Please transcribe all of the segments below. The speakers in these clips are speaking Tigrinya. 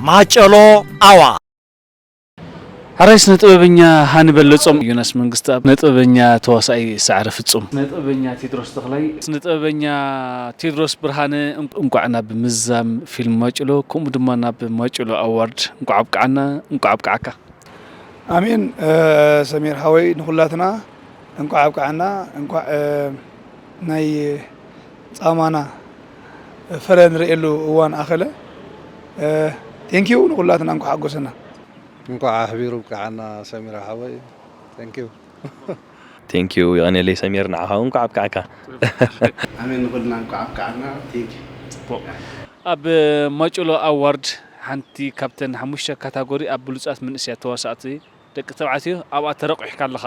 ማጨሎ ኣዋ። ሓራይ ስነ ጥበበኛ ሃኒ በለጾም፣ ዮናስ መንግስተኣብ፣ ስነ ጥበበኛ ተዋሳኣይ ሰዓረ ፍጹም፣ ስነ ጥበበኛ ቴድሮስ ተኽላይ፣ ስነ ጥበበኛ ቴድሮስ ብርሃነ፣ እንቋዕ ናብ ምዛም ፊልም ማጭሎ ከምኡ ድማ ናብ ማጭሎ ኣዋርድ እንቋዕ ኣብቅዓና፣ እንቋዕ ኣብቅዓካ። ኣሜን። ሰሚር ሓወይ ንኹላትና እንቋዕ ኣብቅዓና፣ እንቋዕ ናይ ጻማና ፍረ ንርእየሉ እዋን ኣኸለ። ቴንኪዩ ንኹላትና እንኳዕ ሓጎሰና። እንኳዕ ኣሕቢሩ ብቅዓና ሰሚራ ሓወይ። ቴንኪዩ። ቴንኪዩ የቐንየለይ ሰሚር ንዓኻ እውን እንኳዕ ኣብቅዓካ። ኣሜን ንኹልና እንኳዕ ኣብቅዓና። ቴንኪዩ። ኣብ ማጭሎ ኣዋርድ ሓንቲ ካብተን ሓሙሽተ ካታጎሪ ኣብ ብሉጻት መንእሰያት ተዋሳእቲ ደቂ ተባዕትዮ ኣብኣ ተረቑሕካ ኣለኻ።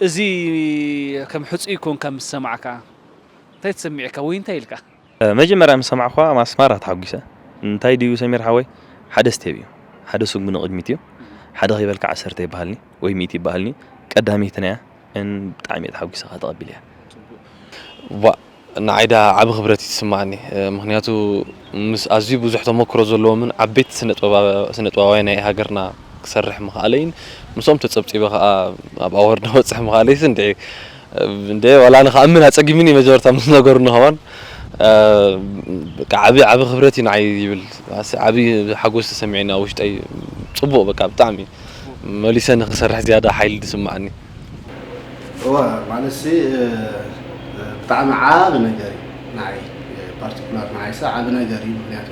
እዚ ከም ሕጹይ ኮንካ ምስ ሰማዕካ እንታይ ተሰሚዕካ ወይ እንታይ ኢልካ? መጀመርያ ምስ ሰማዕኳ ኣብ ኣስመራ ተሓጒሰ። እንታይ ድዩ ሰሚር ሓወይ? ሓደ ስቴፕ እዩ። ሓደ ስጉሚ ንቕድሚት እዩ። ሓደ ከይበልካ ዓሰርተ ይበሃልኒ ወይ ሚእቲ ይበሃልኒ። ቀዳመይትና እያ። እን ብጣዕሚ እየ ተሓጒሰ ከኣ ተቐቢለያ። ዋ፣ ንዓይ ደኣ ዓቢ ክብረት እዩ ዝስምዓኒ። ምኽንያቱ ምስ ኣዝዩ ብዙሕ ተመክሮ ዘለዎምን ዓበይቲ ስነ ጥበባ-፣ ስነ ጥበባውያን ናይ ሃገርና ክሰርሕ ምኽኣለይን ምስኦም ተጸብጺበ ከኣ ኣብ ኣዋርድ ክበጽሕ ምኽኣለይስ እንድዒ እንደ ዋላ ኣነ ክኣምን ኣጸጊሙኒ መጀመርታ ምስ ነገሩኒ ከማን፣ እ፣ በቃ ዓቢ፣ ዓቢ ክብረት እዩ ንዓይ ይብል። ኣስ-፣ ዓቢ ሓጎስ ተሰሚዑኒ ኣብ ውሽጠይ። ጽቡቕ በቃ ብጣዕሚ መሊሰ ንኽሰርሕ ዝያዳ ሓይሊ ዝስምዓኒ። እወ፣ ማለትሲ፣ እ፣ እ፣ ብጣዕሚ ዓቢ ነገር እዩ ንዓይ፣ እ፣ ፓርቲኩላር ንዓይሰ ዓቢ ነገር እዩ። ምኽንያቱ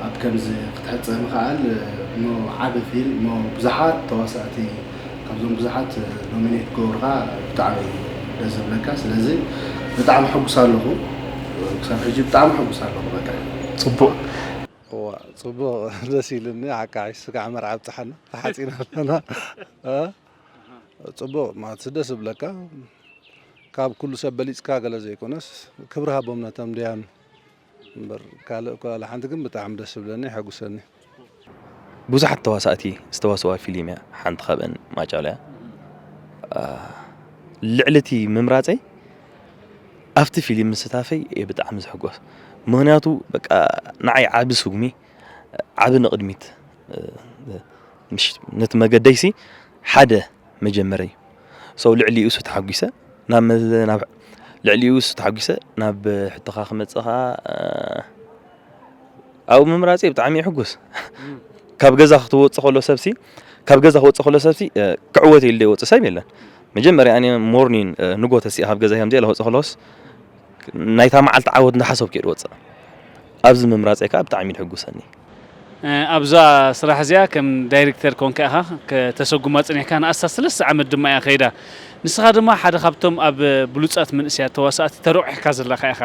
ኣብ ከምዚ ክትሕጸ ምኽኣል፣ እ፣ እሞ ዓቢ ፊልም፣ እሞ ብዙሓት ተዋሳእቲ ካብዞም ብዙሓት ኖሚኔት ክገብሩኻ ብጣዕሚ እዩ ደስ ዝብለካ። ስለዚ ብጣዕሚ ሕጉስ ኣለኹ፣ ክሳብ ሕጂ ብጣዕሚ ሕጉስ ኣለኹ። በቃ። ጽቡቕ። እዋ፣ ጽቡቕ፣ ደስ ኢሉኒ። ሓቃ፣ ስጋዕ መርዓ ኣብጽሓና፣ ተሓጺና ኣለና። እ? ጽቡቕ፣ ማለት ደስ ዝብለካ። ካብ ኩሉ ሰብ በሊጽካ ገለ ዘይኮነስ፣ ክብሪ ሃቦም ነቶም ደያኑ። እምበር ካልእ እኳ ዋላ ሓንቲ ግን ብጣዕሚ ደስ ዝብለኒ የሐጉሰኒ። ብዙሓት ተዋሳእቲ ዝተዋስዋ ፊልም እያ፣ ሓንቲ ካብአን ማጫሎ እያ። አ፣ ልዕሊ እቲ ምምራጸይ ኣብቲ ፊልም ምስታፈይ እየ ብጣዕሚ ዝሕጎስ። ምኽንያቱ በቃ ንዓይ ዓቢ ስጉሚ፣ ዓቢ ንቕድሚት፣ እ፣ ምሽ-፣ ነቲ መገደይሲ ሓደ መጀመርያ እዩ። So ልዕሊኡ እሱ ተሓጒሰ፣ ናብ መ-፣ ናብ ልዕሊኡ እሱ ተሓጒሰ፣ ናብ ሕቶኻ ክመጽእ ኸኣ፣ እ፣ ኣብ ምምራጸይ ብጣዕሚ እየ ሕጉስ። እም። ካብ ገዛ ክትወጽእ ከሎ ሰብሲ፣ ካብ ገዛ ክወጽእ ከሎ ሰብሲ፣ እ፣ ክዕወት ኢሉ ዘይወጽእ ሰብ የለን። መጀመርያ ኣነ ሞርኒን፣ እ፣ ንጎ ተሲኣ ካብ ገዛ ከምዚኣ ኢለ ክወጽእ ከሎስ፣ ናይታ መዓልቲ ዓወት እንዳሓሰብኩ እየ ዝወጽእ። ኣብዚ ምምራጸይ ከኣ ብጣዕሚ እዩ ዝሕጉሰኒ። እ፣ ኣብዛ ስራሕ እዚኣ ከም ዳይሬክተር ኮንካ ኢኻ ከተሰጉማ ጸኒሕካ፣ ንኣስታት ሰለስተ ዓመት ድማ እያ ከይዳ። ንስኻ ድማ ሓደ ካብቶም ኣብ ብሉጻት መንእሰያት ተዋሳእቲ ተረቑሕካ ዘለኻ ኢኻ።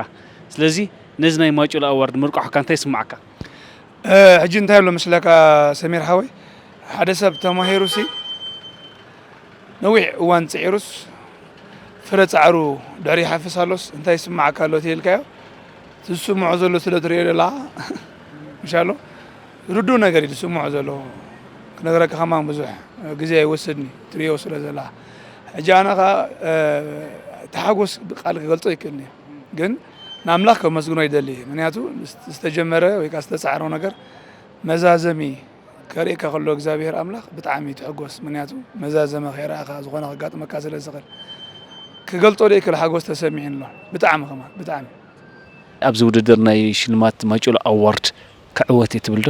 ስለዚ ነዚ ናይ ማጭሎ ኣዋርድ ምርቋሕካ እንታይ ይስምዓካ? እ፣ ሕጂ እንታይ ኣሎ መስለካ ሰሚር ሓወይ፣ ሓደ ሰብ ተማሂሩሲ ነዊሕ እዋን ጽዒሩስ ፍረ ጻዕሩ ድሕሪ ይሓፍስ ኣሎስ እንታይ ይስምዓካ ኣሎ ተይልካዮ፣ እቲ ዝስምዖ ዘሎ ስለ ትርእዮ ዘለኻ፣ ምሽ ኣሎ? ርዱእ ነገር እዩ ዝስምዖ ዘሎ። ክነግረካ ከማን ብዙሕ ግዜ ኣይወስድን እዩ፣ ትርእዮ ስለ ዘለኻ። ሕጂ ኣነ ኸኣ፣ እ፣ እቲ ሓጎስ ብቃል ክገልጾ ኣይክእልን እየ። ግን ንኣምላኽ ከመስግኖ ይደሊ። ምኽንያቱ፣ ዝተጀመረ ወይ ከኣ ዝተጻዕሮ ነገር መዛዘሚ ከርእየካ ከሎ እግዚኣብሔር ኣምላኽ ብጣዕሚ እዩ ትሕጎስ። ምኽንያቱ መዛዘመ ከይረኣኻ ዝኾነ ከጋጥመካ ስለ ዝኽእል። ክገልጾ ዘይክእል ሓጎስ ተሰሚዑኒ ኣሎ። ብጣዕሚ ከማን፣ ብጣዕሚ። ኣብዚ ውድድር ናይ ሽልማት ማጨሎ ኣዋርድ ክዕወት እየ ትብል ዶ?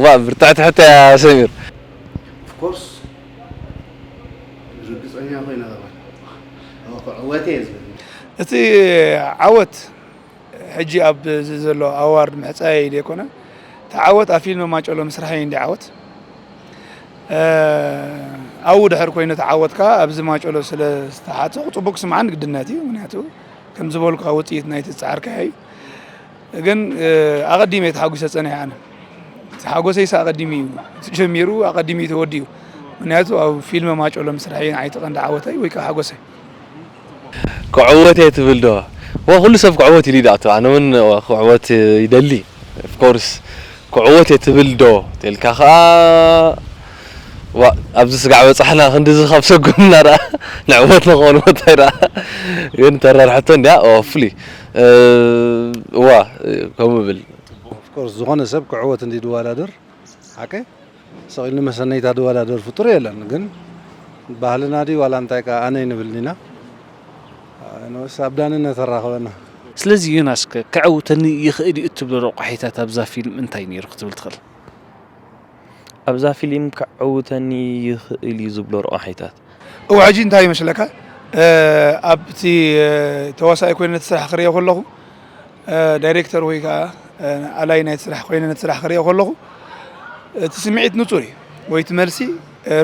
ዋ፣ ብርትዕቲ ሕቶ እያ ሰሚር። Of course፣ ርግጸኛ ኮይነ ከማን። እወ፣ ክዕወት እየ ዝብል። እቲ ዓወት ሕጂ ኣብዚ ዘሎ ኣዋርድ ምሕጻየይ ዘይኮነ፣ እቲ ዓወት ኣብ ፊልም ማጨሎ ምስራሐይ እንዲ ዓወት። እ፣ ኣብኡ ድሕር ኮይኑ እቲ ዓወት ከኣ ኣብዚ ማጨሎ ስለ ዝተሓጸኹ ጽቡቕ ክስምዓኒ ግድነት እዩ። ምኽንያቱ ከም ዝበልኩኻ ውጽኢት ናይቲ ጻዕርካዮ እዩ። ግን፣ እ፣ ኣቐዲመ እየ ተሓጒሰ ጸኒሐ ኣነ። እቲ ሓጎሰይስ ኣቐዲሙ እዩ ተጀሚሩ፣ ኣቐዲሙ እዩ ተወዲኡ። ምኽንያቱ ኣብ ፊልም ማጨሎ ምስራሐይ ንዓይ እቲ ቀንዲ ዓወተይ ወይ ከኣ ሓጎሰይ። ክዕወት እየ ትብል ዶ? ዋ፣ ኩሉ ሰብ ክዕወት ኢሉ ይድኣቱ። ኣነ እውን ክዕወት ይደሊ። Of course፣ ክዕወት እየ ትብል ዶ? ተልካ ኸኣ፣ ዋ፣ ኣብዚ ስጋዕ በጻሕና ክንድዚ ካብ ሰጉምና ደኣ ንዕወት ንኸውን ወታይ ደኣ። ግን ተራርሕቶ እንድያ፣ ኦ፣ ፍሊ። እ፣ ዋ፣ ከምኡ ብል። Of ኦፍኮርስ ዝኾነ ሰብ ክዕወት እንዲ ድወዳደር ሓቀ ሰቒሉ ንመሰነይታ ድወዳደር ፍጡር የለን። ግን ባህልና ድዩ ዋላ እንታይ ከኣ ኣነ ይንብል ኢና። ንስ ኣብ ዳንነት ኣራኸበና። ስለዚ ዮናስ ከ ከዕውተኒ ይኽእል እዩ እትብሎ ረቋሒታት ኣብዛ ፊልም እንታይ ነይሩ ክትብል ትኽእል? ኣብዛ ፊልም ከዕውተኒ ይኽእል እዩ ዝብሎ ረቋሒታት። እው ሕጂ እንታይ ይመስለካ ኣብቲ ተዋሳኢ ኮይነ እቲ ስራሕ ክሪኦ ከለኹ ዳይሬክተር ወይ ከዓ ኣላይ ናይቲ ስራሕ ኮይነ ነቲ ስራሕ ክሪኦ ከለኹ እቲ ስምዒት ንፁር እዩ ወይ እቲ መልሲ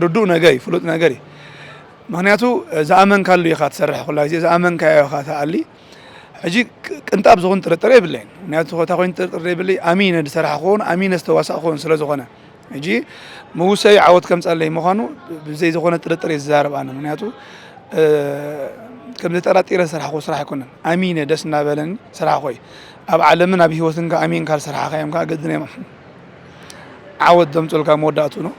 ርዱእ ነገር እዩ ፍሉጥ ነገር እዩ ምክንያቱ ዝኣመንካሉ ኢኻ ትሰርሕ ኩላ ግዜ ዝኣመንካዮ ኢኻ ትኣሊ ሕጂ ቅንጣብ ዝኹን ጥርጥር የብለይን ምክንያቱ እታ ኮይኑ ጥርጥር የብለይ ኣሚነ ዝሰራሕ ክኸውን ኣሚነ ዝተዋሳእ ክኸውን ስለ ዝኾነ ሕጂ ምውሰዩ ዓወት ከምፀለይ ምዃኑ ብዘይ ዝኾነ ጥርጥር እየ ዝዛረብ ኣነ ምክንያቱ ከም ዘጠራጢረ ዝሰራሕኩ ስራሕ ኣይኮነን ኣሚነ ደስ እናበለኒ ስራሕ ኮይ ኣብ ዓለምን ኣብ ህይወትን ከ ኣሚንካ ዝሰራሕካዮም ከ ግድን እዮም ዓወት ዘምፅኡልካ መወዳእትኡ ነው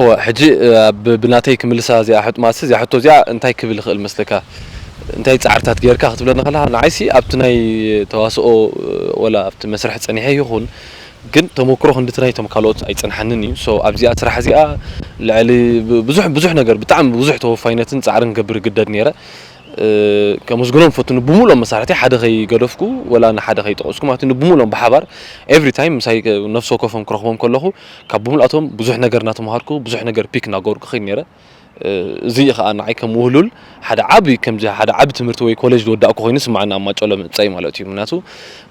እወ ሕጂ ኣብ ብናተይ ክምልሳ እዚኣ ሕጥማሲ እዚኣ ሕቶ እዚኣ እንታይ ክብል ይኽእል መስለካ እንታይ ፃዕርታት ጌርካ ክትብለኒ ከለካ ንዓይሲ ኣብቲ ናይ ተዋስኦ ወላ ኣብቲ መስርሕ ፀኒሐ ይኹን ግን ተመክሮ ክንድቲ ናይቶም ካልኦት ኣይፀንሓንን እዩ so ኣብዚኣ ስራሕ እዚኣ ልዕሊ ብዙሕ ብዙሕ ነገር ብጣዕሚ ብዙሕ ተወፋይነትን ፃዕርን ገብር ግደድ ነይረ ከመስግኖም ፈቱ ንብሙሉኦም መሳርሕቲ ሓደ ከይገደፍኩ ወላ ንሓደ ከይጠቐስኩ ማለት ንብሙሉኦም ብሓባር every time ምሳይ ነፍሲ ወከፎም ክረኽቦም ከለኹ ካብ ብሙሉኣቶም ብዙሕ ነገር እናተምሃርኩ ብዙሕ ነገር ፒክ እናገበርኩ ከይድ ነይረ እዚ እዩ ከዓ ንዓይ ከም ውህሉል ሓደ ዓቢ ከምዚ ሓደ ዓቢ ትምህርቲ ወይ ኮሌጅ ዝወዳእኩ ኮይኑ ስማዕና ኣብ ማጨሎ ምጻይ ማለት እዩ ምክንያቱ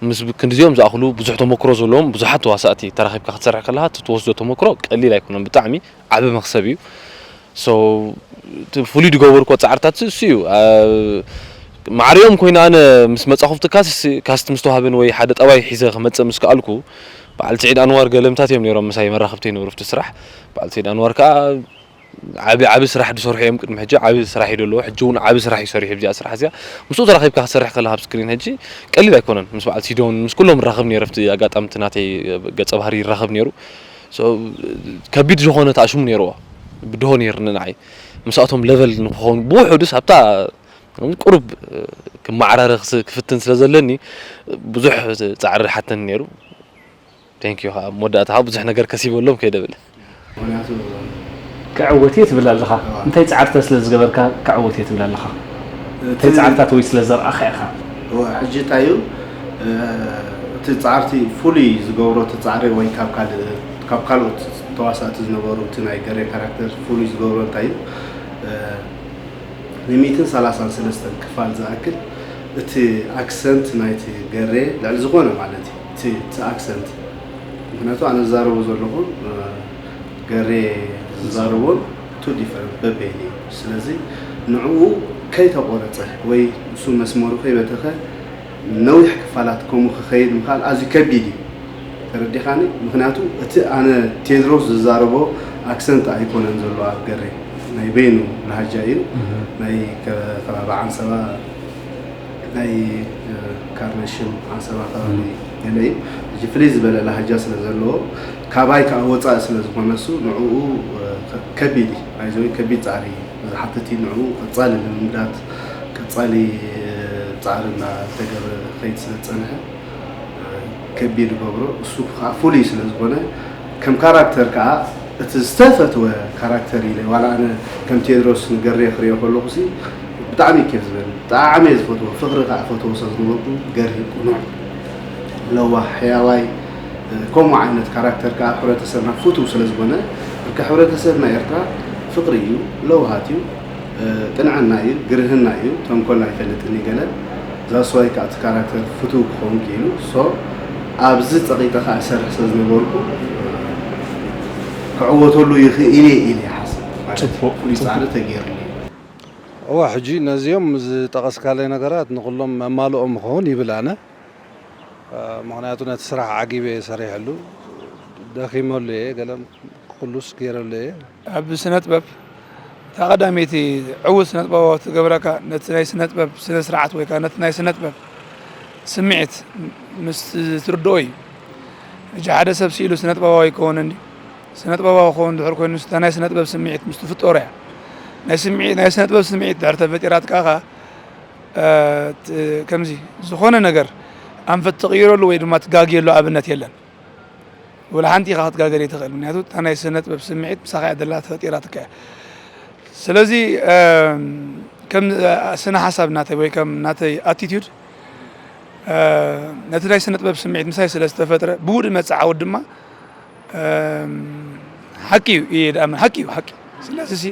ምስ ክንዲዚኦም ዝኣኽሉ ብዙሕ ተመክሮ ዘለዎም ብዙሓት ተዋሳእቲ ተራኺብካ ክትሰርሕ ከለካ እቲ ትወስዶ ተመክሮ ቀሊል ኣይኮነን ብጣዕሚ ዓቢ መክሰብ እዩ ፍሉይ ዝገበርኮ ፃዕርታት እሱ እዩ ማዕሪኦም ኮይነ ኣነ ምስ መፃኹ ትካስ ካስት ምስ ተዋህበን ወይ ሓደ ጠባይ ሒዘ ክመፅእ ምስ ከኣልኩ በዓል ስዒድ ኣንዋር ገለምታት እዮም ነይሮም ምሳይ መራኸብቲ ይነብሩ ፍቲ ስራሕ በዓል ስዒድ ኣንዋር ከዓ ዓቢ ዓቢ ስራሕ ዝሰርሑ እዮም ቅድሚ ሕጂ ዓቢ ስራሕ እዩ ዘለዎ ሕጂ እውን ዓቢ ስራሕ ይሰርሑ ኣብዚኣ ስራሕ እዚኣ ምስኡ ተራኺብካ ክሰርሕ ከለካ ኣብ ስክሪን ሕጂ ቀሊል ኣይኮነን ምስ በዓል ሲዶን ምስ ኩሎም ይራኸብ ነይረ ኣብቲ ኣጋጣሚ እቲ ናተይ ገፀ ባህሪ ይራኸብ ነይሩ ከቢድ ዝኾነ ተኣሽሙ ነይርዎ ብድሆ ነይርኒ ንዓይ ምስኣቶም ለቨል ንክኸውን ብውሕዱስ ኣብታ ቁሩብ ክመዓራረ ክፍትን ስለ ዘለኒ ብዙሕ ፃዕሪ ሓተኒ ነይሩ ቴንክ ዩ ከዓ መወዳእታ ከዓ ብዙሕ ነገር ከሲበሎም ከይደ ብል ክዕወት እየ ትብል ኣለኻ እንታይ ፃዕርተ ስለ ዝገበርካ ክዕወት እየ ትብል ኣለኻ እንታይ ፃዕርታት ወይ ስለ ዘርኣኻ ኢኻ ሕጂ እንታይ እዩ እቲ ፃዕርቲ ፍሉይ ዝገብሮ እቲ ፃዕሪ ወይ ካብ ካልእ ካብ ካልኦት ተዋሳእቲ ዝነበሩ እቲ ናይ ገሬ ካራክተር ፍሉይ ዝገብሮ እንታይ እዩ ንሚእትን ሰላሳን ሰለስተን ክፋል ዝኣክል እቲ ኣክሰንት ናይቲ ገሬ ልዕሊ ዝኾነ ማለት እዩ እቲ እቲ ኣክሰንት ምክንያቱ ኣነ ዝዛረቦ ዘለኹ ገሬ ዝዛረቦን ቱ ዲፈረንት በበይን እዩ ስለዚ ንዕኡ ከይተቆረፀ ወይ እሱ መስመሩ ከይበተኸ ነዊሕ ክፋላት ከምኡ ክኸይድ ምኻል ኣዝዩ ከቢድ እዩ ተረዲኻኒ ምክንያቱ እቲ ኣነ ቴድሮስ ዝዛረቦ ኣክሰንት ኣይኮነን ዘሎ ኣብ ገሬ ናይ በይኑ ላሃጃ እዩ ናይ ከባቢ ዓንሰባ ናይ ካርነሽም ዓንሰባ ከባቢ ገለ እዩ እዚ ፍልይ ዝበለ ላሃጃ ስለ ዘለዎ ካባይ ከዓ ወፃኢ ስለ ዝኾነ እሱ ንዕኡ ከቢድ እዩ ኣይዘወይ ከቢድ ፃዕሪ እዩ ዝሓትት እዩ ንዕኡ ቀፃሊ ልምምዳት ቀፃሊ ፃዕሪ እናተገበረ ክኸይድ ስለ ዝፀንሐ ከቢድ ይገብሮ እሱ ከዓ ፍሉይ ስለ ዝኾነ ከም ካራክተር ከዓ እቲ ዝተፈትወ ካራክተር ኢለ ዋላ ኣነ ከም ቴድሮስ ንገሬ ክሪኦ ከለኹ ሲ ብጣዕሚ ኬፍ ዝበል ብጣዕሚ እየ ዝፈትዎ ፍቅሪ ከዓ ፈትዎ ስለ ዝነበርኩ ገሪ ቁኑዕ ለዋህ ሕያዋይ ከምኡ ዓይነት ካራክተር ከዓ ሕብረተሰብና ፍቱው ስለ ዝኾነ እካ ሕብረተሰብና ኤርትራ ፍቅሪ እዩ ለውሃት እዩ ቅንዕና እዩ ግርህና እዩ ተንኮል ኣይፈልጥን እዩ ገለ ዛስዋይ ከዓ እቲ ካራክተር ፍቱው ክኸውን ክኢሉ ሶ ኣብዚ ፀቂጠ ከዓ እሰርሕ ስለ ዝነበርኩ ክዕወተሉ ይኽእል እየ ኢለ ይሓስብ ማለት እዩ ፍሉይ ፃዕሪ ተገይርሉ እዩ እዋ ሕጂ ነዚኦም ዝጠቐስካለይ ነገራት ንኩሎም መማልኦም ይኸውን ይብል ኣነ ምክንያቱ ነቲ ስራሕ ዓጊበ እየ ሰሪሐሉ ደኺመሉ እየ ገለ ኩሉስ ገይረሉ እየ ኣብ ስነ ጥበብ እታ ቀዳመይቲ ዕዉት ስነ ጥበባዊ ትገብረካ ነቲ ናይ ስነ ጥበብ ስነ ስርዓት ወይ ከዓ ነቲ ናይ ስነ ጥበብ ስምዒት ምስ ትርድኦ እዩ ሕጂ ሓደ ሰብ ስኢሉ ስነ ጥበባዊ ይከውን እንዲ ስነ ጥበባዊ ክኸውን ድሕር ኮይኑ እታ ናይ ስነ ጥበብ ስምዒት ምስ ትፍጠሮ እያ ናይ ስምዒት ናይ ስነ ጥበብ ስምዒት ድሕር ተፈጢራትካ ከ ከምዚ ዝኾነ ነገር ኣንፈት ትቕይረሉ ወይ ድማ ትጋግየሉ ኣብነት የለን። ወላ ሓንቲ ኢኻ ክትጋገ ዘይትኽእል። ምክንያቱ እታ ናይ ስነ ጥበብ ስምዒት ምሳኻ እያ ደላ ተፈጢራትካ እያ። ስለዚ፣ እም፣ ከም፣ እ፣ ስነ ሓሳብ ናተይ ወይ ከም ናተይ ኣቲቲዩድ፣ እ፣ ነቲ ናይ ስነ ጥበብ ስምዒት ምሳይ ስለ ዝተፈጥረ፣ ብኡ ዝመጽእ ዓወት ድማ፣ እም፣ ሓቂ እዩ እየ ዝኣምን። ሓቂ እዩ፣ ሓቂ። ስለዚ ሲ፣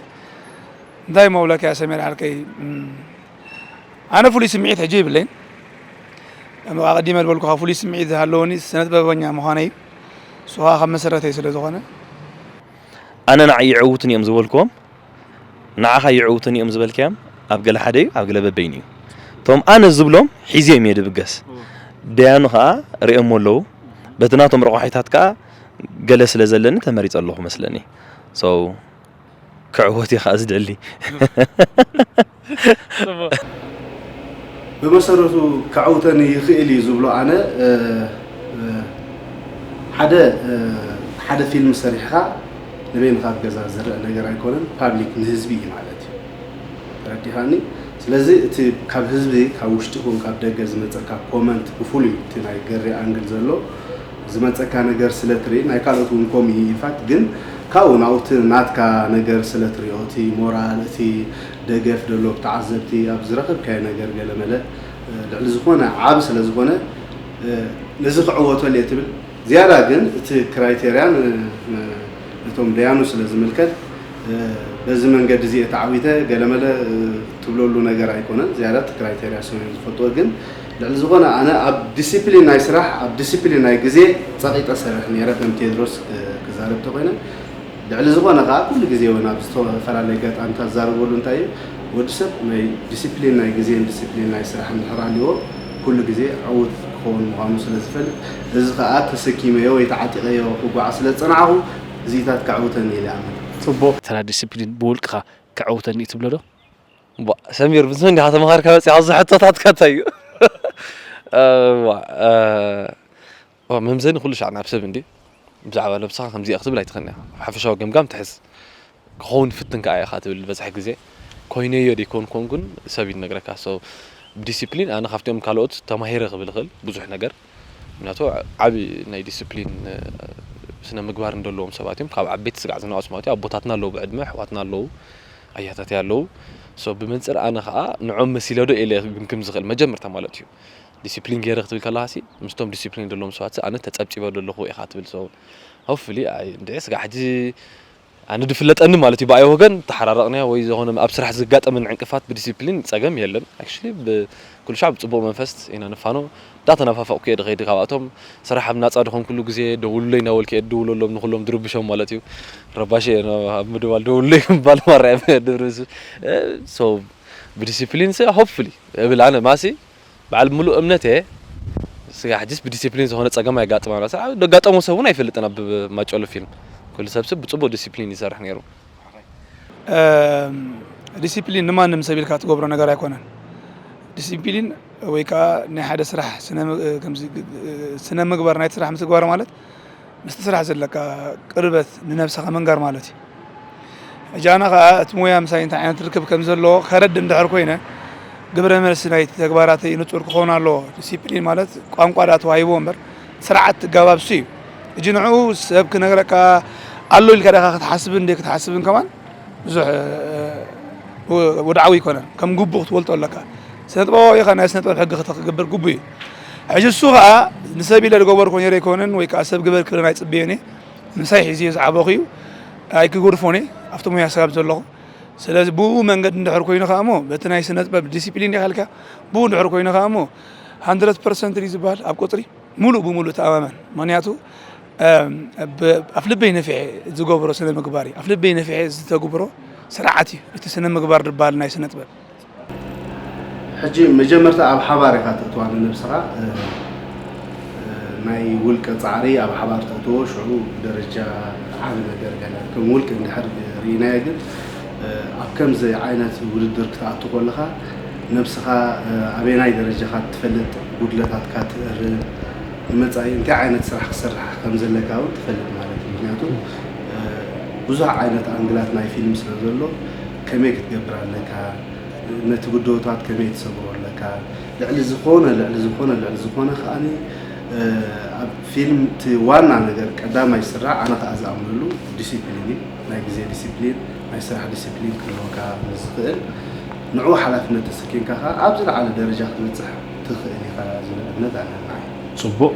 እንታይ መብለካ እያ ሰሜር ሓርከይ? እም፣ ኣነ ፍሉይ ስምዒት ሕጂ የብለይን። ከም ኣቐዲመ ዝበልኩኻ ፍሉይ ስምዒት ዝሃለወኒ ስነ ጥበበኛ ምዃነይ እዩ። ንሱ ኸኣ ካብ መሰረተይ ስለ ዝኾነ። ኣነ ንዓይ ይዕውቱኒ እዮም ዝበልክዎም፣ ንዓኻ ይዕውቱኒ እዮም ዝበልካዮም ኣብ ገለ ሓደ እዩ፣ ኣብ ገለ በበይኑ እዩ። እቶም ኣነ ዝብሎም ሒዝዮም እየ ድብገስ። ደያኑ ኸኣ ርእዮሞ ኣለዉ። በቲ ናቶም ረቋሒታት ከኣ ገለ ስለ ዘለኒ ተመሪጸ ኣለኹ መስለኒ። So፣ ክዕወት እየ ኸዓ ዝደሊ። ጽቡቕ። ብመሰረቱ ከዐውተኒ ይኽእል እዩ ዝብሎ ኣነ፣ እ፣ እ፣ ሓደ፣ እ፣ ሓደ ፊልም ሰሪሕኻ ንበይንኻ ኣብ ገዛ ዝረአ ነገር ኣይኮነን፣ ፓብሊክ ንህዝቢ እዩ ማለት እዩ። ተረዲኻኒ? ስለዚ እቲ ካብ ህዝቢ፣ ካብ ውሽጢ ይኹን ካብ ደገ ዝመጸካ ኮመንት፣ ብፍሉይ እቲ ናይ ገሬ ኣንግል ዘሎ ዝመጸካ ነገር ስለ ትርኢ፣ ናይ ካልኦት እውን ከምኡ እዩ። ኢንፋክት ግን ካብኡ ናብኡ እቲ ናትካ ነገር ስለ ትሪኦ፣ እቲ ሞራል፣ እቲ ደገፍ ዘሎ ተዓዘብቲ ኣብ ዝረኸብካዮ ነገር ገለመለ፣ እ፣ ልዕሊ ዝኾነ ዓቢ ስለ ዝኾነ፣ እ፣ ነዚ ክዕወተሉ እየ ትብል። ዝያዳ ግን እቲ ክራይቴርያን፣ እ፣ እ፣ ነቶም ደያኑ ስለ ዝምልከት፣ እ፣ በዚ መንገዲ እዚ እየ ተዓዊተ ገለመለ፣ እ፣ ትብለሉ ነገር ኣይኮነን። ዝያዳ እቲ ክራይቴርያ ስም እዮም ዝፈልጥዎ። ግን ልዕሊ ዝኾነ ኣነ ኣብ ዲሲፕሊን ናይ ስራሕ፣ ኣብ ዲሲፕሊን ናይ ግዜ ጸቒጠ ሰርሕ ነይረ። ከም ቴድሮስ፣ እ፣ ክዛረብ ተኾይነ፣ ልዕሊ ዝኾነ ከኣ ኩሉ ግዜ እውን ኣብ ዝተፈላለየ ኣጋጣሚታት ዝዛረበሉ እንታይ እዩ፣ ወዲ ሰብ ናይ ዲሲፕሊን ናይ ግዜን ዲሲፕሊን ናይ ስራሕ እንድሕር ሃልይዎ፣ ኩሉ ግዜ ዕዉት ክኸውን ምዃኑ ስለ ዝፈልጥ፣ እዚ ከኣ ተሰኪመዮ ወይ ተዓጢቐዮ ክጓዓዝ ስለ ዝጸናሕኩ፣ እዚታት ከዕውተኒ ኢለ ይኣምን። ጽቡቕ። ተራ ዲሲፕሊን ብውልቅኻ ከዕውተኒ እዩ ትብሎ ዶ? ዋ፣ ሰሚር፣ ምስ መን ዲኻ ተመኻርካ መጺኻ? እዚ ሕቶታትካ እንታይ እዩ? እ፣ ዋ፣ እ፣ ኦ፣ መምዘኒ ኩሉ ሻዕ ናብ ሰብ እንድዩ። ብዛዕባ ነብስኻ ከምዚ እየ ክትብል ኣይትኽእልን ኢኻ። ኣብ ሓፈሻዊ ገምጋም ትሕዝ። ክኸውን ይፍትን ከኣ ኢኻ ትብል ዝበዝሐ ግዜ። ኮይነዮ ደይኮንኩን ግን ሰብ እዩ ዝነግረካ። So፣ ብዲሲፕሊን ኣነ ካብቲኦም ካልኦት ተማሂረ ክብል እኽእል ብዙሕ ነገር። ምክንያቱ ዓቢ ናይ ዲሲፕሊን፣ እ፣ ስነ ምግባር እንደለዎም ሰባት እዮም። ካብ ዓበይቲ ስጋዕ ዝነኣሱ ማለት እዩ። ኣቦታትና ኣለዉ ብዕድመ፣ ኣሕዋትና ኣለዉ፣ ኣያታተይ ኣለዉ። So፣ ብመንጽር ኣነ ከኣ ንዖም መሲለ ዶ ኢለ ክግምግም ዝኽእል መጀመርታ ማለት እዩ። ዲሲፕሊን ገይረ ክትብል ከለኻሲ፣ ምስቶም ዲሲፕሊን ዘለዎም ሰባትሲ ኣነ ተጸብጺበ ዶ ኣለኹ ኢኻ ትብል። So፣ ሆፕፉሊ፣ ኣይ፣ እንድዒ ስጋዕ ሕጂ ኣነ ድፍለጠኒ ማለት እዩ። ብኣይ ወገን ተሓራረቕናዮ ወይ ዝኾነ ኣብ ስራሕ ዝጋጠመኒ ዕንቅፋት ብዲሲፕሊን ጸገም የለን። ኣክቹሊ፣ ብ-፣ ኩሉ ሻዕ ብጽቡቕ መንፈስ ኢና ንፋኖ። እንዳተናፋፈቕኩ እየ ድኸይድ ካብኣቶም። ስራሕ ኣብ ናጻ ድኾንኩሉ ግዜ ደውሉለይ እናበልኩ እየ ድውለሎም ንኹሎም ድርብሾም ማለት እዩ። ረባሺ እየ ን-፣ ኣብ ምድዋል ደውሉለይ ምባል ማራ እየ ድርብሽ። እ፣ ሶ ብዲሲፕሊን ሰ ሆፕፉሊ እብል ኣነ ማሲ በዓል ምሉእ እምነት እየ። ስጋ ሕጅስ ብዲሲፕሊን ዝኾነ ጸገም ኣየጋጥማና። ስራ ደጋጠሞ ሰብ እውን ኣይፈልጥን ኣብ ማጨሎ ፊልም። ኩሉ ሰብ ሰብ ብጽቡቕ ዲሲፕሊን ይሰርሕ ነይሩ። እም፣ ዲሲፕሊን ንማንም ሰብ ኢልካ ትገብሮ ነገር ኣይኮነን። ዲሲፕሊን ወይ ከዓ ናይ ሓደ ስራሕ ስነ ም-፣ ከምዚ ግ-፣ ግ-፣ ስነ ምግባር ናይቲ ስራሕ ምትግባር ማለት ምስቲ ስራሕ ዘለካ ቅርበት ንነብስኻ ምንጋር ማለት እዩ። ሕጂ ኣነ ኸኣ እቲ ሞያ ምሳይ እንታይ ዓይነት ርክብ ከም ዘለዎ ከረድእ እንድሕር ኮይነ፣ ግብረ መልሲ ናይቲ ተግባራተይ ንጹር ክኸውን ኣለዎ። ዲሲፕሊን ማለት ቋንቋ ደኣ ተዋሂብዎ እምበር፣ ስርዓት ኣገባብ እሱ እዩ። ሕጂ ንዕኡ ሰብ ክነግረካ ኣሎ ኢልካ ዲኻ ክትሓስብን ደይ ክትሓስብን ከማን ብዙሕ፣ እ፣ ወድዓዊ ኣይኮነን። ከም ግቡእ ክትወልጦ ኣለካ። ስነ ጥበባዊ ኢኻ፣ ናይ ስነ ጥበብ ሕጊ ክተ-፣ ክትገብር ግቡእ እዩ። ሕጂ እሱ ኸኣ ንሰብ ኢለ ዝገበርኩ ነይረ ኣይኮነን፣ ወይ ከኣ ሰብ ግበር ክብለኒ ኣይጽበዮን እየ። ምሳይ ሒዙ ዝዓበኹ እዩ። ኣይክገድፎን እየ፣ ኣብቲ ሞያ ስጋብ ዘለኹ። ስለዚ ብኡ መንገዲ እንድሕር ኮይኑ ኸኣ እሞ፣ በቲ ናይ ስነ ጥበብ ዲሲፕሊን ዲኻ ኢልካ፣ ብኡ እንድሕር ኮይኑ ኸኣ እሞ፣ ሃንድረድ ፐርሰንት ድዩ ዝበሃል ኣብ ቁጽሪ? ሙሉእ ብሙሉእ ተኣማመን። ምኽንያቱ፣ እም፣ ብ-፣ ኣፍ ልበይ ነፊሐ ዝገብሮ ስነ ምግባር እዩ። ኣፍ ልበይ ነፊሐ ዝተግብሮ ስርዓት እዩ። እቲ ስነ ምግባር ዝበሃል ናይ ስነ ጥበብ። ሕጂ መጀመርታ ኣብ ሓባር ኢኻ ተእትዋ ንነብስኻ፣ እ፣ እ፣ ናይ ውልቀ ጻዕሪ ኣብ ሓባር ተእትዎ፣ ሽዑ ብደረጃ ዓቢ ነገር ገለ ከም ውልቂ እንድሕር ርኢናዮ ግን፣ እ፣ ኣብ ከምዚ ዓይነት ውድድር ክትኣቱ ከለኻ ነብስኻ፣ እ፣ ኣበየናይ ደረጃኻ ትፈልጥ፣ ጉድለታትካ ትእርም፣ ንመጻኢ እንታይ ዓይነት ስራሕ ክትሰርሕ ከም ዘለካ እውን ትፈልጥ ማለት እዩ። ምክንያቱ፣ እ፣ ብዙሕ ዓይነት ኣንግላት ናይ ፊልም ስለ ዘሎ ከመይ ክትገብር ኣለካ፣ ነቲ ግደቦታት ከመይ ትሰግሮ ኣለካ? ልዕሊ ዝኾነ፣ ልዕሊ ዝኾነ፣ ልዕሊ ዝኾነ ከኣኒ፣ እ፣ ኣብ ፊልም እቲ ዋና ነገር ቀዳማይ ስራሕ ኣነ ከኣ ዝኣምነሉ ዲሲፕሊን እዩ። ናይ ግዜ ዲሲፕሊን፣ ናይ ስራሕ ዲሲፕሊን ክህልወካ ምስ ዝኽእል፣ ንዕኡ ሓላፍነት ተሰኪምካ ከኣ ኣብ ዝለዓለ ደረጃ ክትበጽሕ ትኽእል ኢኻ ዝብል እምነት ኣለኒ። ጽቡቕ።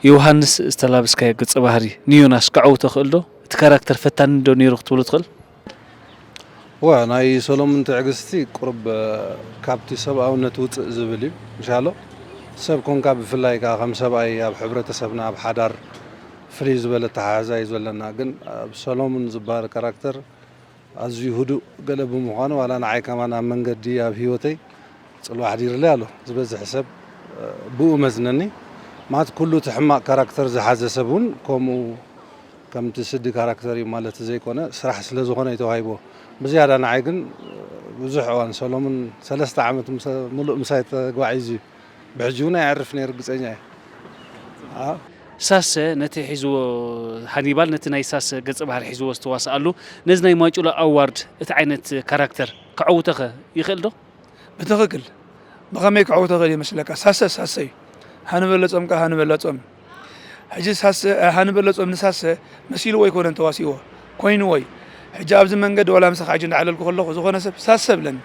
ዮሃንስ ዝተላበስካዮ ገጸ ባህሪ ንዮናስ ከዐውቶ ክእል ዶ? እቲ ካራክተር ፈታኒ ዶ ነይሩ ክትብሎ ትኽእል? እወ፣ ናይ ሰሎሙን ትዕግስቲ ቁሩብ፣ እ፣ ካብቲ ሰብኣውነት ውጽእ ዝብል እዩ። ምሻሎ ሰብ ኮንካ ብፍላይ ከኣ ከም ሰብኣይ ኣብ ሕብረተሰብና ኣብ ሓዳር ፍልይ ዝበለ ኣተሓሕዛ እዩ ዘለና። ግን ኣብ ሰሎሙን ዝበሃል ካራክተር ኣዝዩ ህዱእ ገለ ብምዃኑ ዋላ ንዓይ ከማን ኣብ መንገዲ ኣብ ህይወተይ ጽልዋ ኣሕዲርለይ ኣሎ። ዝበዝሕ ሰብ፣ እ፣ ብኡ መዝነኒ። ማለት ኩሉ እቲ ሕማቕ ካራክተር ዝሓዘ ሰብ እውን ከምኡ ከምቲ ስዲ ካራክተር እዩ ማለት ዘይኮነ፣ ስራሕ ስለ ዝኾነ እዩ ተዋሂብዎ። ብዝያዳ ንዓይ ግን ብዙሕ እዋን ሰሎሙን ሰለስተ ዓመት ምሰ-፣ ሙሉእ ምሳይ ተጓዒዙ እዩ። ብሕጂ እውን ኣየዕርፍን እየ፣ ርግጸኛ እየ። ኣዎ። ሳሰ ነቲ ሒዝዎ፣ ሃኒባል ነቲ ናይ ሳሰ ገጸ ባህሪ ሒዝዎ ዝተዋስኣሉ፣ ነዚ ናይ ማጩሎ ኣዋርድ እቲ ዓይነት ካራክተር ከዐውቶኸ ይኽእል ዶ? ብትኽክል። ብኸመይ ክዕውቶ ይኽእል ይመስለካ? ሳሰ ሳሰ እዩ። ሃንበለጾም ከኣ ሃንበለጾም። ሕጂ ሳሰ፣ ሃንበለጾም ንሳሰ መሲልዎ ኣይኮነን ተዋሲእዎ፣ ኮይንዎ እዩ። ሕጂ ኣብዚ መንገዲ ዋላ ምሳኻ ሕጂ እንዳዕለልኩ ከለኹ ዝኾነ ሰብ ሳሰ ብለኒ።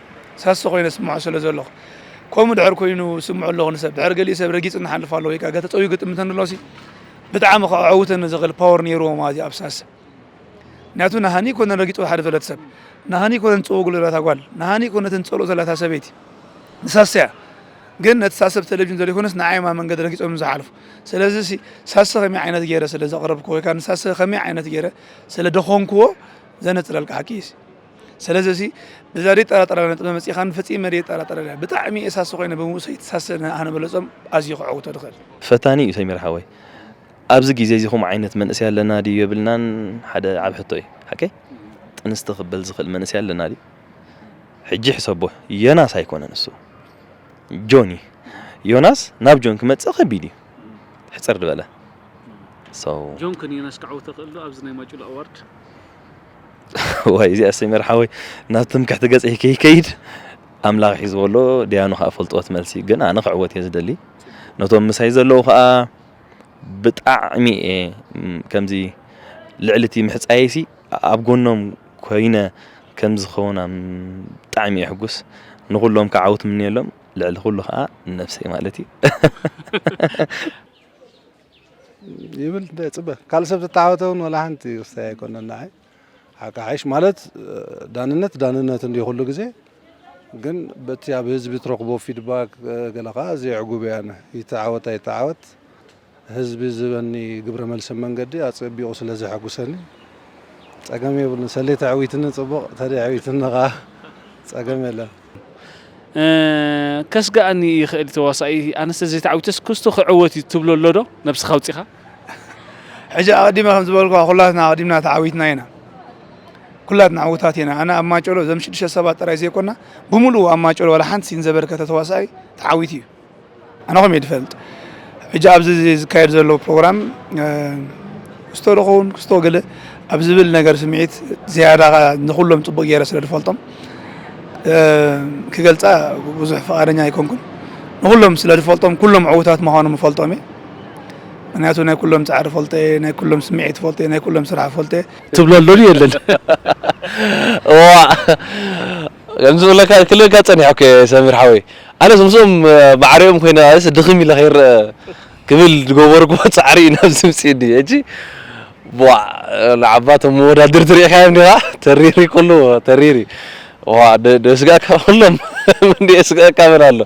ሳሰ ኮይነ ስምዖ ስለ ዘለኹ። ከምኡ ድሕር ኮይኑ ስምዖ ኣለኹ ንሰብ። ድሕር ገሊኡ ሰብ ረጊጽ እናሓልፍ ኣሎ ወይ ከኣ ተጸዊጉ ግጥም እንተን ደሎሲ ብጣዕሚ ከዐውተኒ ዝኽእል ፓወር ነይርዎ ማለት እዩ ኣብ ሳሰ። ምክንያቱ ናሃኒ ይኮነን ረጊጾ ሓደ ዘሎ ሰብ፣ ናሃኒ ይኮነን ጽውግ ዘላታ ጓል፣ ናሃኒ ይኮነትን ጸልኦ ዘላታ ሰበይቲ። ንሳሰያ ግን ነቲ ሳሰብ ቴሌቪዥን ዘይኮነስ ንዓይ ማ መንገዲ ረጊጾም ዝሓልፉ። ስለዚ ሲ ሳሰ ከመይ ዓይነት ገይረ ስለ ዘቕረብኩ ወይ ከዓ ንሳሰ ከመይ ዓይነት ገይረ ስለ ደኾንክዎ ዘነጽረልካ ሓቂ እዩ። ስለዚ ሲ በዛ ደይጠራጠራ ነጥበ መጺኻን ፈጺመ ደይጠራጠራ እያ። ብጣዕሚ እየ ሳሰ ኮይነ ብምውሰይቲ ሳሰ ንኣነ በለጾም ኣዝዩ ክዕውቶ ድኽእል። ፈታኒ እዩ ሰሚር ሓወይ። ኣብዚ ግዜ እዚ ከምኡ ዓይነት መንእሰይ ኣለና ድዩ የብልናን ሓደ ዓቢ ሕቶ እዩ። ሓቀይ? ጥንስቲ ክበል ዝኽእል መንእሰይ ኣለና ድዩ? ሕጂ ሕሰቦ፣ ዮናስ ኣይኮነን እሱ። ጆን እዩ። ዮናስ ናብ ጆን ክመጽእ ከቢድ እዩ። ሕጽር ዝበለ። So ጆን ከ ንዮናስ ክዓውቶ ክእል ዶ ኣብዚ ናይ ማጩሎ ኣዋርድ? ዋይ፣ እዚኣ ሰሚር ሓወይ፣ ናብ ትምክሕቲ ገጸይ ከይከይድ፣ ኣምላኽ ሒዝዎ ኣሎ፣ ደያኑ ከኣ ፈልጥዎ እቲ መልሲ። ግን ኣነ ክዕወት እየ ዝደሊ። ነቶም ምሳይ ዘለዉ ከኣ ብጣዕሚ እየ፣ ም፣ ከምዚ ልዕሊ እቲ ምሕጻየሲ ኣብ ጎኖም ኮይነ ከም ዝኸውን ኣም-፣ ብጣዕሚ እየ ሕጉስ። ንኹሎም ከኣ ዓወት እምነየሎም፣ ልዕሊ ኩሉ ከኣ ንነብሰይ ማለት እዩ። ይብል እንተ ጽበ ካልእ ሰብ ተተዓወተ እውን ወላ ሓንቲ ክስታይ ኣይኮነን ንዓይ። ሓቂ ሓይሽ ማለት፣ እ፣ ዳንነት ዳንነት እንዲ ኩሉ ግዜ። ግን በቲ ኣብ ህዝቢ ትረኽቦ ፊድባክ፣ እ፣ ገለ ከኣ ዘየዕጉብ እየ ኣነ። ይተዓወት ኣይተዓወት ህዝቢ ዝህበኒ ግብረ መልሲ መንገዲ ኣጸቢቑ ስለ ዘሐጉሰኒ፣ ጸገም የብሉን። ሰሌ ተዕዊትኒ ጽቡቕ፣ ተደይ ኣዕዊትኒ ከኣ ጸገም የለን። እ፣ ከስግኣኒ ይኽእል ተዋሳኢ፣ ኣነስ ተዘይተዓዊተስ ክስቶ ክዕወት እዩ ትብሎ ኣሎ ዶ? ነብስኻ ኣውጺኻ? ሕጂ ኣቐዲመ ከም ዝበልኩኻ፣ ኩላትና ኣቐዲምና ተዓዊትና ኢና። ኩላትና ዕዉታት ኢና። ኣነ ኣብ ማጨሎ እዞም ሽዱሽተ ሰባት ጥራይ ዘይኮና፣ ብምሉኡ ኣብ ማጨሎ ዋላ ሓንቲ ሲን ዘበርከተ ተዋሳኢ ተዓዊቱ እዩ። ኣነ ከምኡ እየ ዝፈልጥ። ሕጂ ኣብዚ ዝካየድ ዘሎ ፕሮግራም፣ እ፣ ክስቶ ዶ ኸውን፣ ክስቶ ገለ ኣብ ዝብል ነገር ስምዒት ዝያዳ ንኹሎም ጽቡቕ ገይረ ስለ ዝፈልጦም፣ እ፣ ክገልጻ ብዙሕ ፍቓደኛ ኣይኮንኩን። ንኹሎም ስለ ዝፈልጦም፣ ኩሎም ዕዉታት ምዃኖም እፈልጦም እየ። ምኽንያቱ ናይ ኩሎም ጻዕሪ ፈልጦ እየ፣ ናይ ኩሎም ስምዒት ፈልጦ እየ፣ ናይ ኩሎም ስራሕ ፈልጦ እየ። ትብሎ ኣሎ ድዩ የለን? እዋ፣ ከምዚ ዝብለካ ክልካ ጸኒሐ እኮ እየ ሰሚር ሓወይ። ኣነስ ምስኦም ማዕሪኦም ኮይነ፣ ኣነስ ድኽም ኢለ ከይረአ ክብል ዝገበርኩዎ ጻዕሪ እዩ ናብዚ ምጽእኒ። ሕጂ፣ ቧዕ፣ ንዓባቶም መወዳድርቲ ርኢኻዮም ዲኻ? ተሪሪ ኩሉ፣ ተሪሪ። ዋ፣ ደ-፣ ደስጋእካ ኩሎም፣ እንዲ የስጋእካ መን ኣሎ?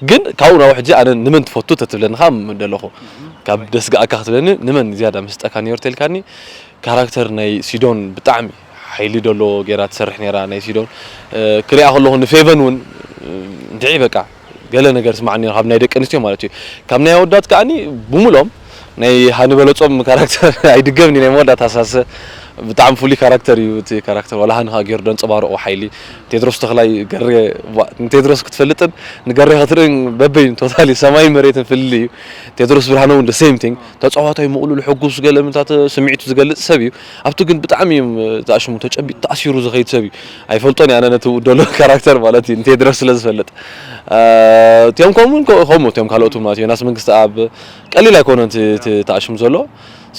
ግን ካብኡ ናብ ሕጂ ኣነ ንመን ትፈቱ ተትብለኒ ከኣ ምደለኹ። ካብ ደስጋእካ ክትብለኒ ንመን ዝያዳ ምስጠካ ነይሩ ተልካኒ? ካራክተር ናይ ሲዶን ብጣዕሚ ሓይሊ ደሎ ጌራ ትሰርሕ ነይራ ናይ ሲዶን። እ፣ ክሪኣ ከለኹ ንፌቨን እውን፣ እ፣ እንድዒ በቃ ገለ ነገር ስማዕኒ ካብ ናይ ደቂ ኣንስትዮ ማለት እዩ። ካብ ናይ ኣወዳት ከኣኒ ብምሎም ናይ ሃኒ በለጾም ካራክተር ኣይድገምኒ ናይ መወዳእታ ሳሰ ብጣዕሚ ፍሉይ ካራክተር እዩ እቲ ካራክተር። ዋላ ሃኒ ከኣ ገይሩ ደንጸባርቖ ሓይሊ። ቴድሮስ ተኽላይ ገሬ፣ ዋ፣ ንቴድሮስ ክትፈልጥን ንገሬ ክትርእን በበይኑ ቶታሊ ሰማይን መሬትን ፍልልይ እዩ። ቴድሮስ ብርሃነ እውን the same thing። ተጻዋታይ ምቕሉል ሕጉስ ገለ ምንታት ስምዒቱ ዝገልጽ ሰብ እዩ። ኣብቲ ግን ብጣዕሚ እዮም ተኣሽሙ ተጨቢጥ ተኣሲሩ ዝኸይድ ሰብ እዩ። ኣይፈልጦን እየ ኣነ ነቲ ደሎ ካራክተር ማለት እዩ ንቴድሮስ ስለ ዝፈልጥ። እ፣ እቲኦም ከምኡ ከምኡ እቲኦም ካልኦት እውን ማለት እዩ። ዮናስ መንግስቲ ኣብ ቀሊል ኣይኮነን እቲ እቲ ተኣሽሙ ዘሎ።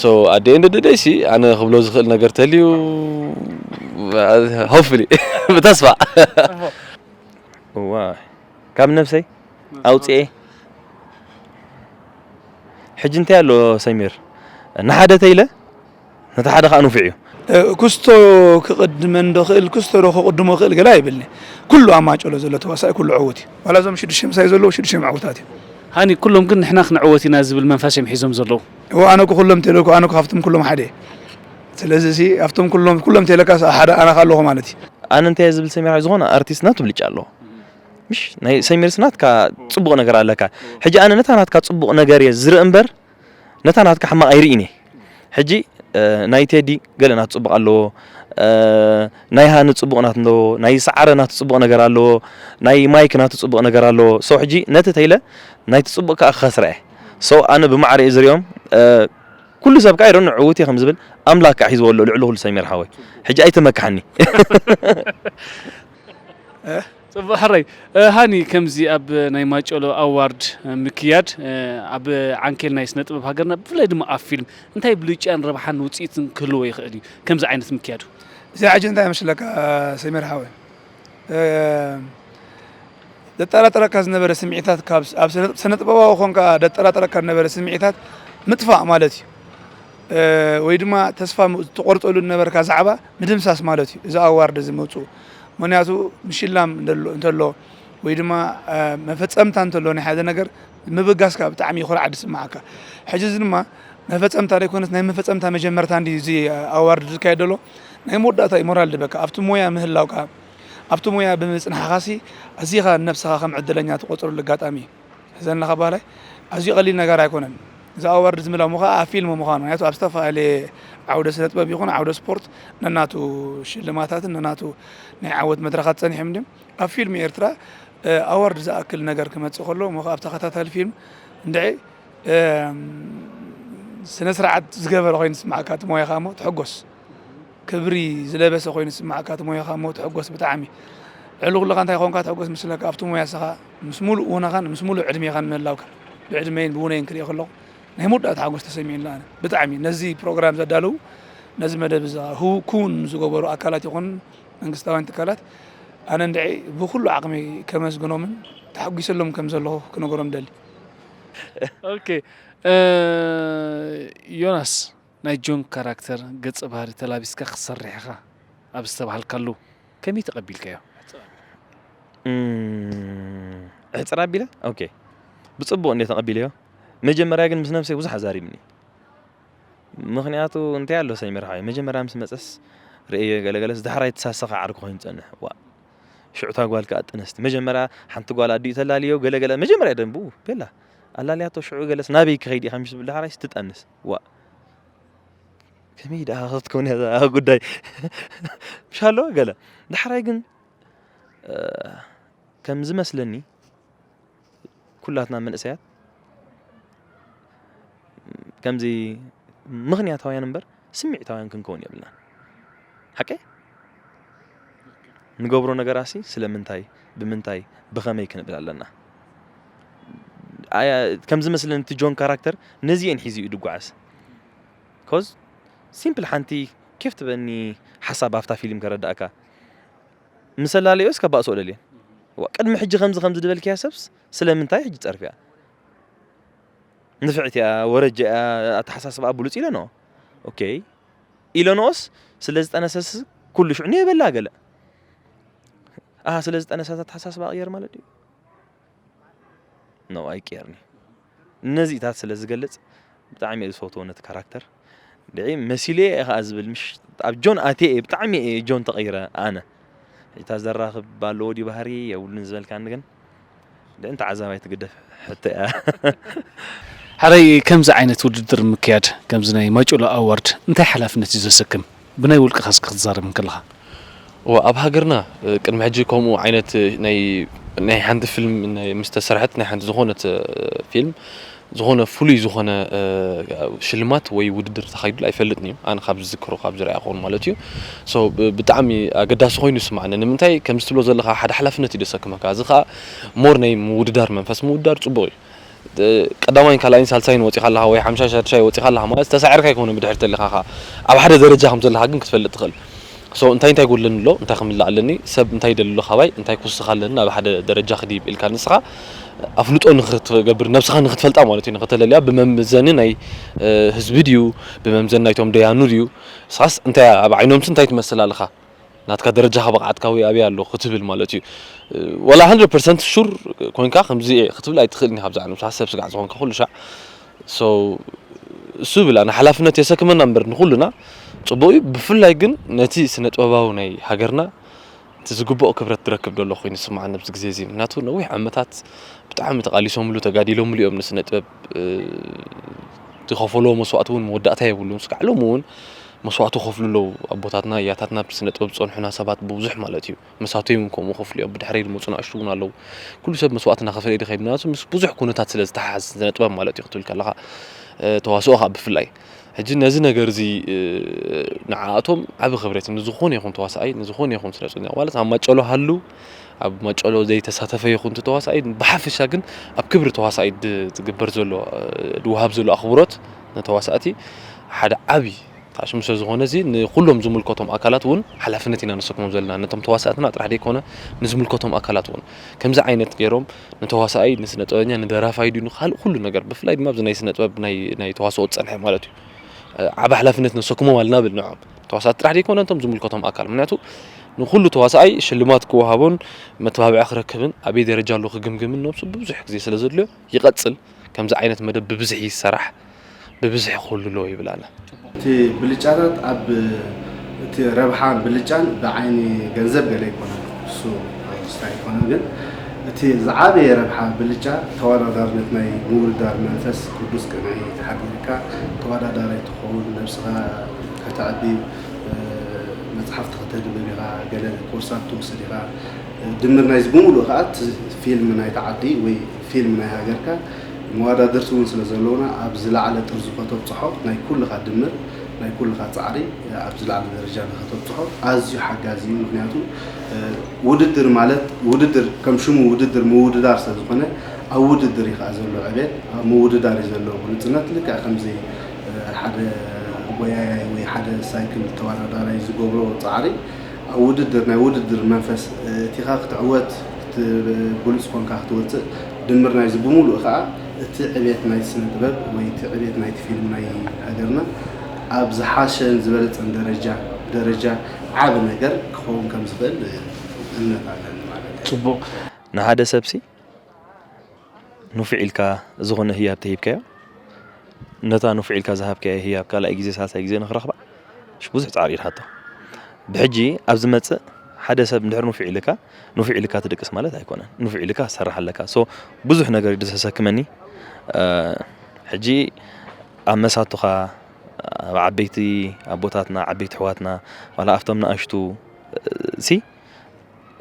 So at the end of the day ሲ ኣነ ክብሎ ዝኽእል ነገር ተልዩ hopefully ብተስፋ እዋ ካብ ነብሰይ ኣውፅኤ ሕጂ እንታይ ኣሎ ሰሚር ንሓደ ተይለ ነቲ ሓደ ከዓ ንፉዕ እዩ እ፣ ክስቶ ክቕድመን ዶ ክእል ክስቶ ዶ ክቕድሞ ክእል ገለ ኣይብልኒ። ኩሉ ኣብ ማጨሎ ዘሎ ተዋሳኢ ኩሉ ዕዉት እዩ። ዋላ እዞም ሽዱሽተ ምሳይ ዘለዉ ሽዱሽተ ዕዉታት እዮም። ሃኒ ኩሎም ግን ንሕና ክንዕወት ኢና ዝብል መንፈስ እዮም ሒዞም ዘለዉ። እዎ ኣነ እኮ ኩሎም ተለኩ ኣነ እኮ ካብቶም ኩሎም ሓደ እየ። ስለዚ ሲ ኣብቶም ኩሎም ኩሎም ተለካስ ሓደ ኣነ ኣለኹ ማለት እዩ። ኣነ እንታይ እየ ዝብል ሰሚር ዝኾነ ኣርቲስት ናቱ ብልጫ ኣለዎ ምሽ ናይ ሰሚርስ ናትካ ፅቡቕ ነገር ኣለካ ሕጂ ኣነ ነታ ናትካ ፅቡቕ ነገር እየ ዝርኢ እምበር ነታ ናትካ ሕማቕ ኣይርኢን እየ ሕጂ እ፣ ናይ ቴዲ ገለ ናቱ ፅቡቕ ኣለዎ እ፣ ናይ ሃኒ ፅቡቕ ናት ኣለዎ ናይ ሰዓረ ናቱ ፅቡቕ ነገር ኣለዎ ናይ ማይክ ናቱ ፅቡቕ ነገር ኣለዎ so ሕጂ ነቲ ተይለ ናይቲ ፅቡቕ ከዓ ክኸስራ እየ so ኣነ ብማዕረ እየ ዝሪኦም እ፣ ኩሉ ሰብ ከዓ ይረኑ ዕዉት እየ ከም ዝብል ኣምላክ ከዓ ሒዝዎ ኣሎ ልዕሊ ኩሉ ሰሚር ሓወይ ሕጂ ኣይተመካሕኒ ጽቡቅ ሕራይ ሃኒ ከምዚ ኣብ ናይ ማጨሎ ኣዋርድ ምክያድ ኣብ ዓንኬል ናይ ስነ ጥበብ ሃገርና ብፍላይ ድማ ኣብ ፊልም እንታይ ብልጫን ረብሓን ውፅኢትን ክህልዎ ይኽእል እዩ ከምዚ ዓይነት ምክያዱ? እዚኣ ሕጂ እንታይ ይመስለካ ሰሚር ሓወይ ዘጠራጥረካ ዝነበረ ስምዒታት ካብ ኣብ ስነ ጥበባዊ ኮንካ ዘጠራጥረካ ዝነበረ ስምዒታት ምጥፋእ ማለት እዩ ወይ ድማ ተስፋ ትቆርጠሉ ዝነበርካ ዛዕባ ምድምሳስ ማለት እዩ እዚ ኣዋርድ እዚ ምውፅኡ ምክንያቱ ምሽላም እንተሎ ወይ ድማ መፈፀምታ እንተሎ ናይ ሓደ ነገር ምብጋስካ ብጣዕሚ እዩ ኩርዓት ዝስማዓካ ሕጂ እዚ ድማ መፈፀምታ ዘይኮነስ ናይ መፈፀምታ መጀመርታ እንዲ እዚ ኣዋርድ ዝካየድ ዘሎ ናይ መወዳእታ እዩ ሞራል ዝበካ ኣብቲ ሞያ ምህላውካ ኣብቲ ሞያ ብምፅናሕኻሲ ኣዚኻ ንነብስኻ ከም ዕድለኛ ትቆፅረሉ ኣጋጣሚ እዩ ሕዘኒ ኣለኻ ባህላይ ኣዝዩ ቀሊል ነገር ኣይኮነን እዚ ኣዋርድ ዝምላሙ ከዓ ኣብ ፊልም ምዃኑ ምክንያቱ ኣብ ዝተፈላለየ ዓውደ ስነ ጥበብ ይኹን ዓውደ ስፖርት ነናቱ ሽልማታትን ነናቱ ናይ ዓወት መድረኻት ፀኒሖም እንዲም ኣብ ፊልም ኤርትራ ኣዋርድ ዝኣክል ነገር ክመፅእ ከሎ እሞ ከዓ ኣብ ተኸታታሊ ፊልም እንድዒ ስነ ስርዓት ዝገበረ ኮይኑ ዝስማዓካ እቲ ሞያኻ እሞ ትሕጎስ ክብሪ ዝለበሰ ኮይኑ ዝስማዓካ እቲ ሞያኻ እሞ ትሕጎስ ብጣዕሚ ዕሉ ኩለኻ እንታይ ኮንካ ትሕጎስ ምስለካ ኣብቲ ሞያ ስኻ ምስ ሙሉእ ውነኻን ምስ ሙሉእ ዕድሜኻን ምህላውካ ብዕድመይን ብውነይን ክሪኦ ከለኹ ናይ መወዳእታ ሓጎስ ተሰሚዑኒ ኣነ ብጣዕሚ ነዚ ፕሮግራም ዘዳለዉ ነዚ መደብ እዚ ክውን ዝገበሩ ኣካላት ይኹን መንግስታውያን ትካላት ኣነ እንድዒ ብኩሉ ዓቕመይ ከመስግኖምን ተሓጒሰሎም ከም ዘለኹ ክነገሮም ደሊ። ኦኬ ዮናስ ናይ ጆን ካራክተር ገጸ ባህሪ ተላቢስካ ክትሰርሕ ኢኻ ኣብ ዝተባሃልካሉ ከመይ ተቐቢልካዮ? እሕፅር ኣቢለ ኦኬ ብፅቡቕ እንደ ተቐቢለዮ መጀመርያ ግን ምስ ነብሰይ ብዙሕ ኣዛሪብኒ ምኽንያቱ እንታይ ኣሎ ሰሚር ሓወይ መጀመርያ ምስ መፀስ ርእየ ገለገለስ ዳሕራይ ተሳሰኻ ዓርኩ ኮይኑ ፀንሕ ዋ ሽዑ እታ ጓል ከኣ ጥንስቲ መጀመርያ ሓንቲ ጓል ኣዲኡ ተላልዮ ገለገለ መጀመርያ ደንቡ ቤላ ኣላልያቶ ሽዑ ገለስ ናበይ ክኸይድ ኢኻ ምሽ ዝብል ዳሕራይ ስትጠንስ ዋ ከመይ ደኣ ክትከውን እያ እዛ ጉዳይ ምሽ ኣሎ ገለ ዳሕራይ ግን ከም ዝመስለኒ ኩላትና መንእሰያት ከምዚ ምኽንያታውያን እምበር ስምዒታውያን ክንከውን የብልናን። ሓቀይ? ንገብሮ ነገራሲ ስለምንታይ፣ ብምንታይ፣ ብኸመይ ክንብል ኣለና። ኣያ ከም ዝመስለኒ እቲ ጆን ካራክተር ነዚኤን ሒዙ እዩ ድጓዓዝ። ኮዝ ሲምፕል ሓንቲ ኬፍ ትበኒ ሓሳብ ኣብታ ፊልም ከረዳእካ። ምስ ኣላለዮስ ከባእሶ ደልየን ቅድሚ ሕጂ ከምዚ ከምዚ ዝበልክያ ሰብስ ስለምንታይ ሕጂ ጸርፍያ ንፍዕት እያ ወረጃ እያ ኣተሓሳስባ ብሉጽ ኢለንኦ ኦኬ ኢለንኦስ ስለ ዝጠነሰስ ኩሉ ሽዑ ንየበላ ገለ ኣሃ ስለ ዝጠነሰት ኣተሓሳስባ ቅየር ማለት ድዩ no ኣይቅየርኒ ነዚታት ስለ ዝገልጽ ብጣዕሚ እየ ዝፈትዎ ነቲ ካራክተር ድዒ መሲለ እየ ከዓ ዝብል ምሽ ኣብ ጆን ኣትየ እየ ብጣዕሚ እየ ጆን ተቐይረ ኣነ ሕጂ እታ ዘራኽብ ኣለዎ ድዩ ባህሪ የብሉን ዝበልካኒ ግን ድዒ ንተዓዛባይ ትግደፍ ሕቶ እያ ሓራይ ከምዚ ዓይነት ውድድር ምክያድ ከምዚ ናይ ማጩሎ ኣዋርድ እንታይ ሓላፍነት እዩ ዘሰክም ብናይ ውልቅኻ እስኪ ክትዛረብ እንከለኻ? እወ፣ ኣብ ሃገርና፣ እ፣ ቅድሚ ሕጂ ከምኡ ዓይነት፣ እ፣ ናይ፣ ናይ ሓንቲ ፊልም፣ ናይ፣ ምስ ተሰርሐት ናይ ሓንቲ ዝኾነት፣ እ፣ ፊልም፣ ዝኾነ ፍሉይ ዝኾነ፣ እ፣ ሽልማት ወይ ውድድር ተኻይዱሉ ኣይፈልጥን እዩ። ኣነ ካብ ዝዝክሮ፣ ካብ ዝረኣኹ ማለት እዩ። ሶ፣ ብ-፣ ብጣዕሚ ኣገዳሲ ኮይኑ ይስማዓኒ። ንምንታይ ከምዚ ትብሎ ዘለኻ ሓደ ሓላፍነት እዩ ዘሰክመካ። እዚ ኸኣ ሞር ናይ ምውድዳር መንፈስ፣ ምውድዳር ጽቡቕ እዩ። እ፣ ቀዳማይን ካልኣይን ሳልሳይን ወጺኻ ኣለኻ ወይ ሓምሻይ ሳድሻይ ወጺኻ ኣለኻ ማለት ተሳዒርካ ኣይኮነን፣ ብድሕሪት ኣለኻ ኸኣ ኣብ ሓደ ደረጃ ከም ዘለኻ ግን ክትፈልጥ ትኽእል። ሶ እንታይ እንታይ ጎድለኒ ኣሎ፣ እንታይ ክምላእ ኣለኒ፣ ሰብ እንታይ ይደሊ ኣሎ ካባይ፣ እንታይ ክውስኽ ኣለኒ፣ ናብ ሓደ ደረጃ ክድይብ ኢልካ ንስኻ ኣፍልጦ ንኽትገብር፣ ነብስኻ ንኽትፈልጣ ማለት እዩ፣ ንኽተለልያ ብመምዘኒ ናይ፣ እ፣ ህዝቢ ድዩ፣ ብመምዘኒ ናይቶም ደያኑ ድዩ፣ ንስኻስ እንታይ ኣብ ዓይኖምሲ እንታይ ትመስል ኣለኻ? ናትካ ደረጃኻ ብቕዓትካ ወይ ኣበይ ኣሎ ክትብል ማለት እዩ። ወላ hundred percent ሹር ኮንካ ከምዚ እየ ክትብል ኣይትኽእልን ኢኻ። ብዛዕባ ነብስኻ ሰብ ስጋዕ ዝኾንካ ኩሉ ሻዕ። ሶ፣ እሱ ብላ ንሓላፍነት የሰክመና እምበር ንኹልና ጽቡቕ እዩ። ብፍላይ ግን ነቲ ስነ ጥበባዊ ናይ ሃገርና እቲ ዝግብኦ ክብረት ዝረክብ ዘሎ ኮይኑ ይስምዓኒ ኣብዚ ግዜ እዚ። ምክንያቱ ነዊሕ ዓመታት ብጣዕሚ ተቓሊሶምሉ፣ ተጋዲሎምሉ እዮም ንስነ ጥበብ፣ እ፣ ዝኸፈሎ መስዋእቲ እውን መወዳእታ የብሉን። ስጋዕ ሎሚ እውን መስዋእቲ ከፍሉ ኣለዉ ኣቦታትና፣ ኣያታትና፣ ኣብቲ ስነ ጥበብ ዝጸንሑና ሰባት ብብዙሕ ማለት እዩ። መሳተዮም እውን ከምኡ ከፍሉ እዮም። ብድሕረይ ዝመጹ ንኣሽቱ እውን ኣለዉ። ኩሉ ሰብ መስዋእቲ እናኸፈለ እዩ ዝኸይድ። ምክንያቱ ምስ ብዙሕ ኩነታት ስለ ዝተሓሓዝ ስነ ጥበብ ማለት እዩ ክትብል ከለኻ፣ እ፣ ተዋስኦ ኸኣ ብፍላይ። ሕጂ ነዚ ነገር እዚ፣ እ፣ ንዓኣቶም ዓቢ ክብረት እዩ። ንዝኾነ ይኹን ተዋሳኣይ፣ ንዝኾነ ይኹን ስነ ጥበበኛ ማለት ኣብ ማጨሎ ሃሉ፣ ኣብ ማጨሎ ዘይተሳተፈ ይኹን እቲ ተዋሳኣይ፣ ብሓፈሻ ግን ኣብ ክብሪ ተዋሳኣይ ድ-፣ ዝግበር ዘሎ፣ እ፣ ዝወሃብ ዘሎ ኣኽብሮት ንተዋሳእቲ ሓደ ዓቢ ታሽሙ ስለ ዝኾነ፣ እዚ ንኹሎም ዝምልከቶም ኣካላት እውን ሓላፍነት ኢና ነሰክሞም ዘለና። ነቶም ተዋሳእትና ጥራሕ ደይኮነ፣ ንዝምልከቶም ኣካላት እውን ከምዚ ዓይነት ገይሮም ንተዋሳኣይ፣ ንስነ ጥበበኛ፣ ንደራፋይ ድዩ፣ ንኻልእ ኩሉ ነገር፣ ብፍላይ ድማ ኣብዚ ናይ ስነ ጥበብ ናይ፣ ናይ ተዋስኦ ዝጸንሐ ማለት እዩ። እ፣ ዓቢ ሓላፍነት ነሰክሞም ኣለና ብል ንዕኦም። ተዋሳእቲ ጥራሕ ደይኮነ፣ ነቶም ዝምልከቶም ኣካል። ምክንያቱ ንኹሉ ተዋሳኣይ ሽልማት ክወሃቦን መተባብዒ ክረክብን ኣበይ ደረጃ ኣሎ ክግምግምን ነብሱ ብብዙሕ ግዜ ስለ ዘድልዮ ይቐጽል። ከምዚ ዓይነት መደብ ብብዝሒ ይሰራሕ፣ ብብዝሒ ክህሉ ኣለዎ ይብል ኣነ። እቲ ብልጫታት ኣብ እቲ ረብሓን ብልጫን ብዓይኒ ገንዘብ ገለ ኣይኮነን፣ እሱ ስታይ ኣይኮነን። ግን እቲ ዝዓበየ ረብሓ ብልጫ ተወዳዳርነት ናይ ምውድዳር መንፈስ ቅዱስ ቅንዒ ተሓዲርካ ተወዳዳራይ ትኸውን፣ ነብስኻ ከተዕቢ፣ እ፣ መጽሓፍቲ ከተንብብ ኢኻ፣ ገለ ኮርሳት ትወስድ ኢኻ። ድምር ናይዚ ብምሉእ ከኣ እቲ ፊልም ናይቲ ዓዲ ወይ ፊልም ናይ ሃገርካ መወዳድርቲ እውን ስለ ዘለውና ኣብ ዝለዓለ ጥርዚ ከተብጽሖ ናይ ኩልኻ ድምር ናይ ኩልኻ ጻዕሪ ኣብ ዝለዓለ ደረጃ ንኸተብጽሖ ኣዝዩ ሓጋዚ እዩ። ምኽንያቱ፣ እ፣ ውድድር ማለት ውድድር ከም ሽሙ ውድድር ምውድዳር ስለ ዝኾነ ኣብ ውድድር እዩ ከኣ ዘሎ ዕቤት፣ ኣብ ምውድዳር እዩ ዘሎ ብሉጽነት። ልክዕ ከምዚ፣ እ፣ ሓደ ጎያያይ ወይ ሓደ ሳይክል ተወዳዳራይ ዝገብሮ ጻዕሪ ኣብ ውድድር፣ ናይ ውድድር መንፈስ፣ እ፣ እቲኻ ክትዕወት፣ ክት-፣ ብሉጽ ኮንካ ክትወጽእ፣ ድምር ናይዚ ብምሉእ ከኣ እቲ ዕቤት ናይ ስነ ጥበብ ወይ እቲ ዕቤት ናይቲ ፊልም ናይ ሃገርና ኣብ ዝሓሸን ዝበለጸን ደረጃ፣ ደረጃ ዓቢ ነገር ክኸውን ከም ዝኽእል እምነት ኣለኒ ማለት እዩ። ጽቡቕ። ንሓደ ሰብሲ ንፉዕ ኢልካ ዝኾነ ህያብ ተሂብካዮ፣ ነታ ንፉዕ ኢልካ ዝሃብካዮ ህያብ ካልኣይ ግዜ፣ ሳልሳይ ግዜ ንኽረኽባ፣ እሺ፣ ብዙሕ ጻዕሪ ኢልካቶ። ብሕጂ ኣብ ዝመጽእ ሓደ ሰብ እንድሕር ንፉዕ ኢልካ፣ ንፉዕ ኢልካ ትድቅስ ማለት ኣይኮነን። ንፉዕ ኢልካ ትሰርሕ ኣለካ። ሶ፣ ብዙሕ ነገር እዩ ዘሰክመኒ። እ፣ ሕጂ ኣብ መሳቱኻ፣ ኣብ ዓበይቲ ኣቦታትና፣ ዓበይቲ ኣሕዋትና፣ ዋላ ኣብቶም ንኣሽቱ፣ እ፣ ሲ፣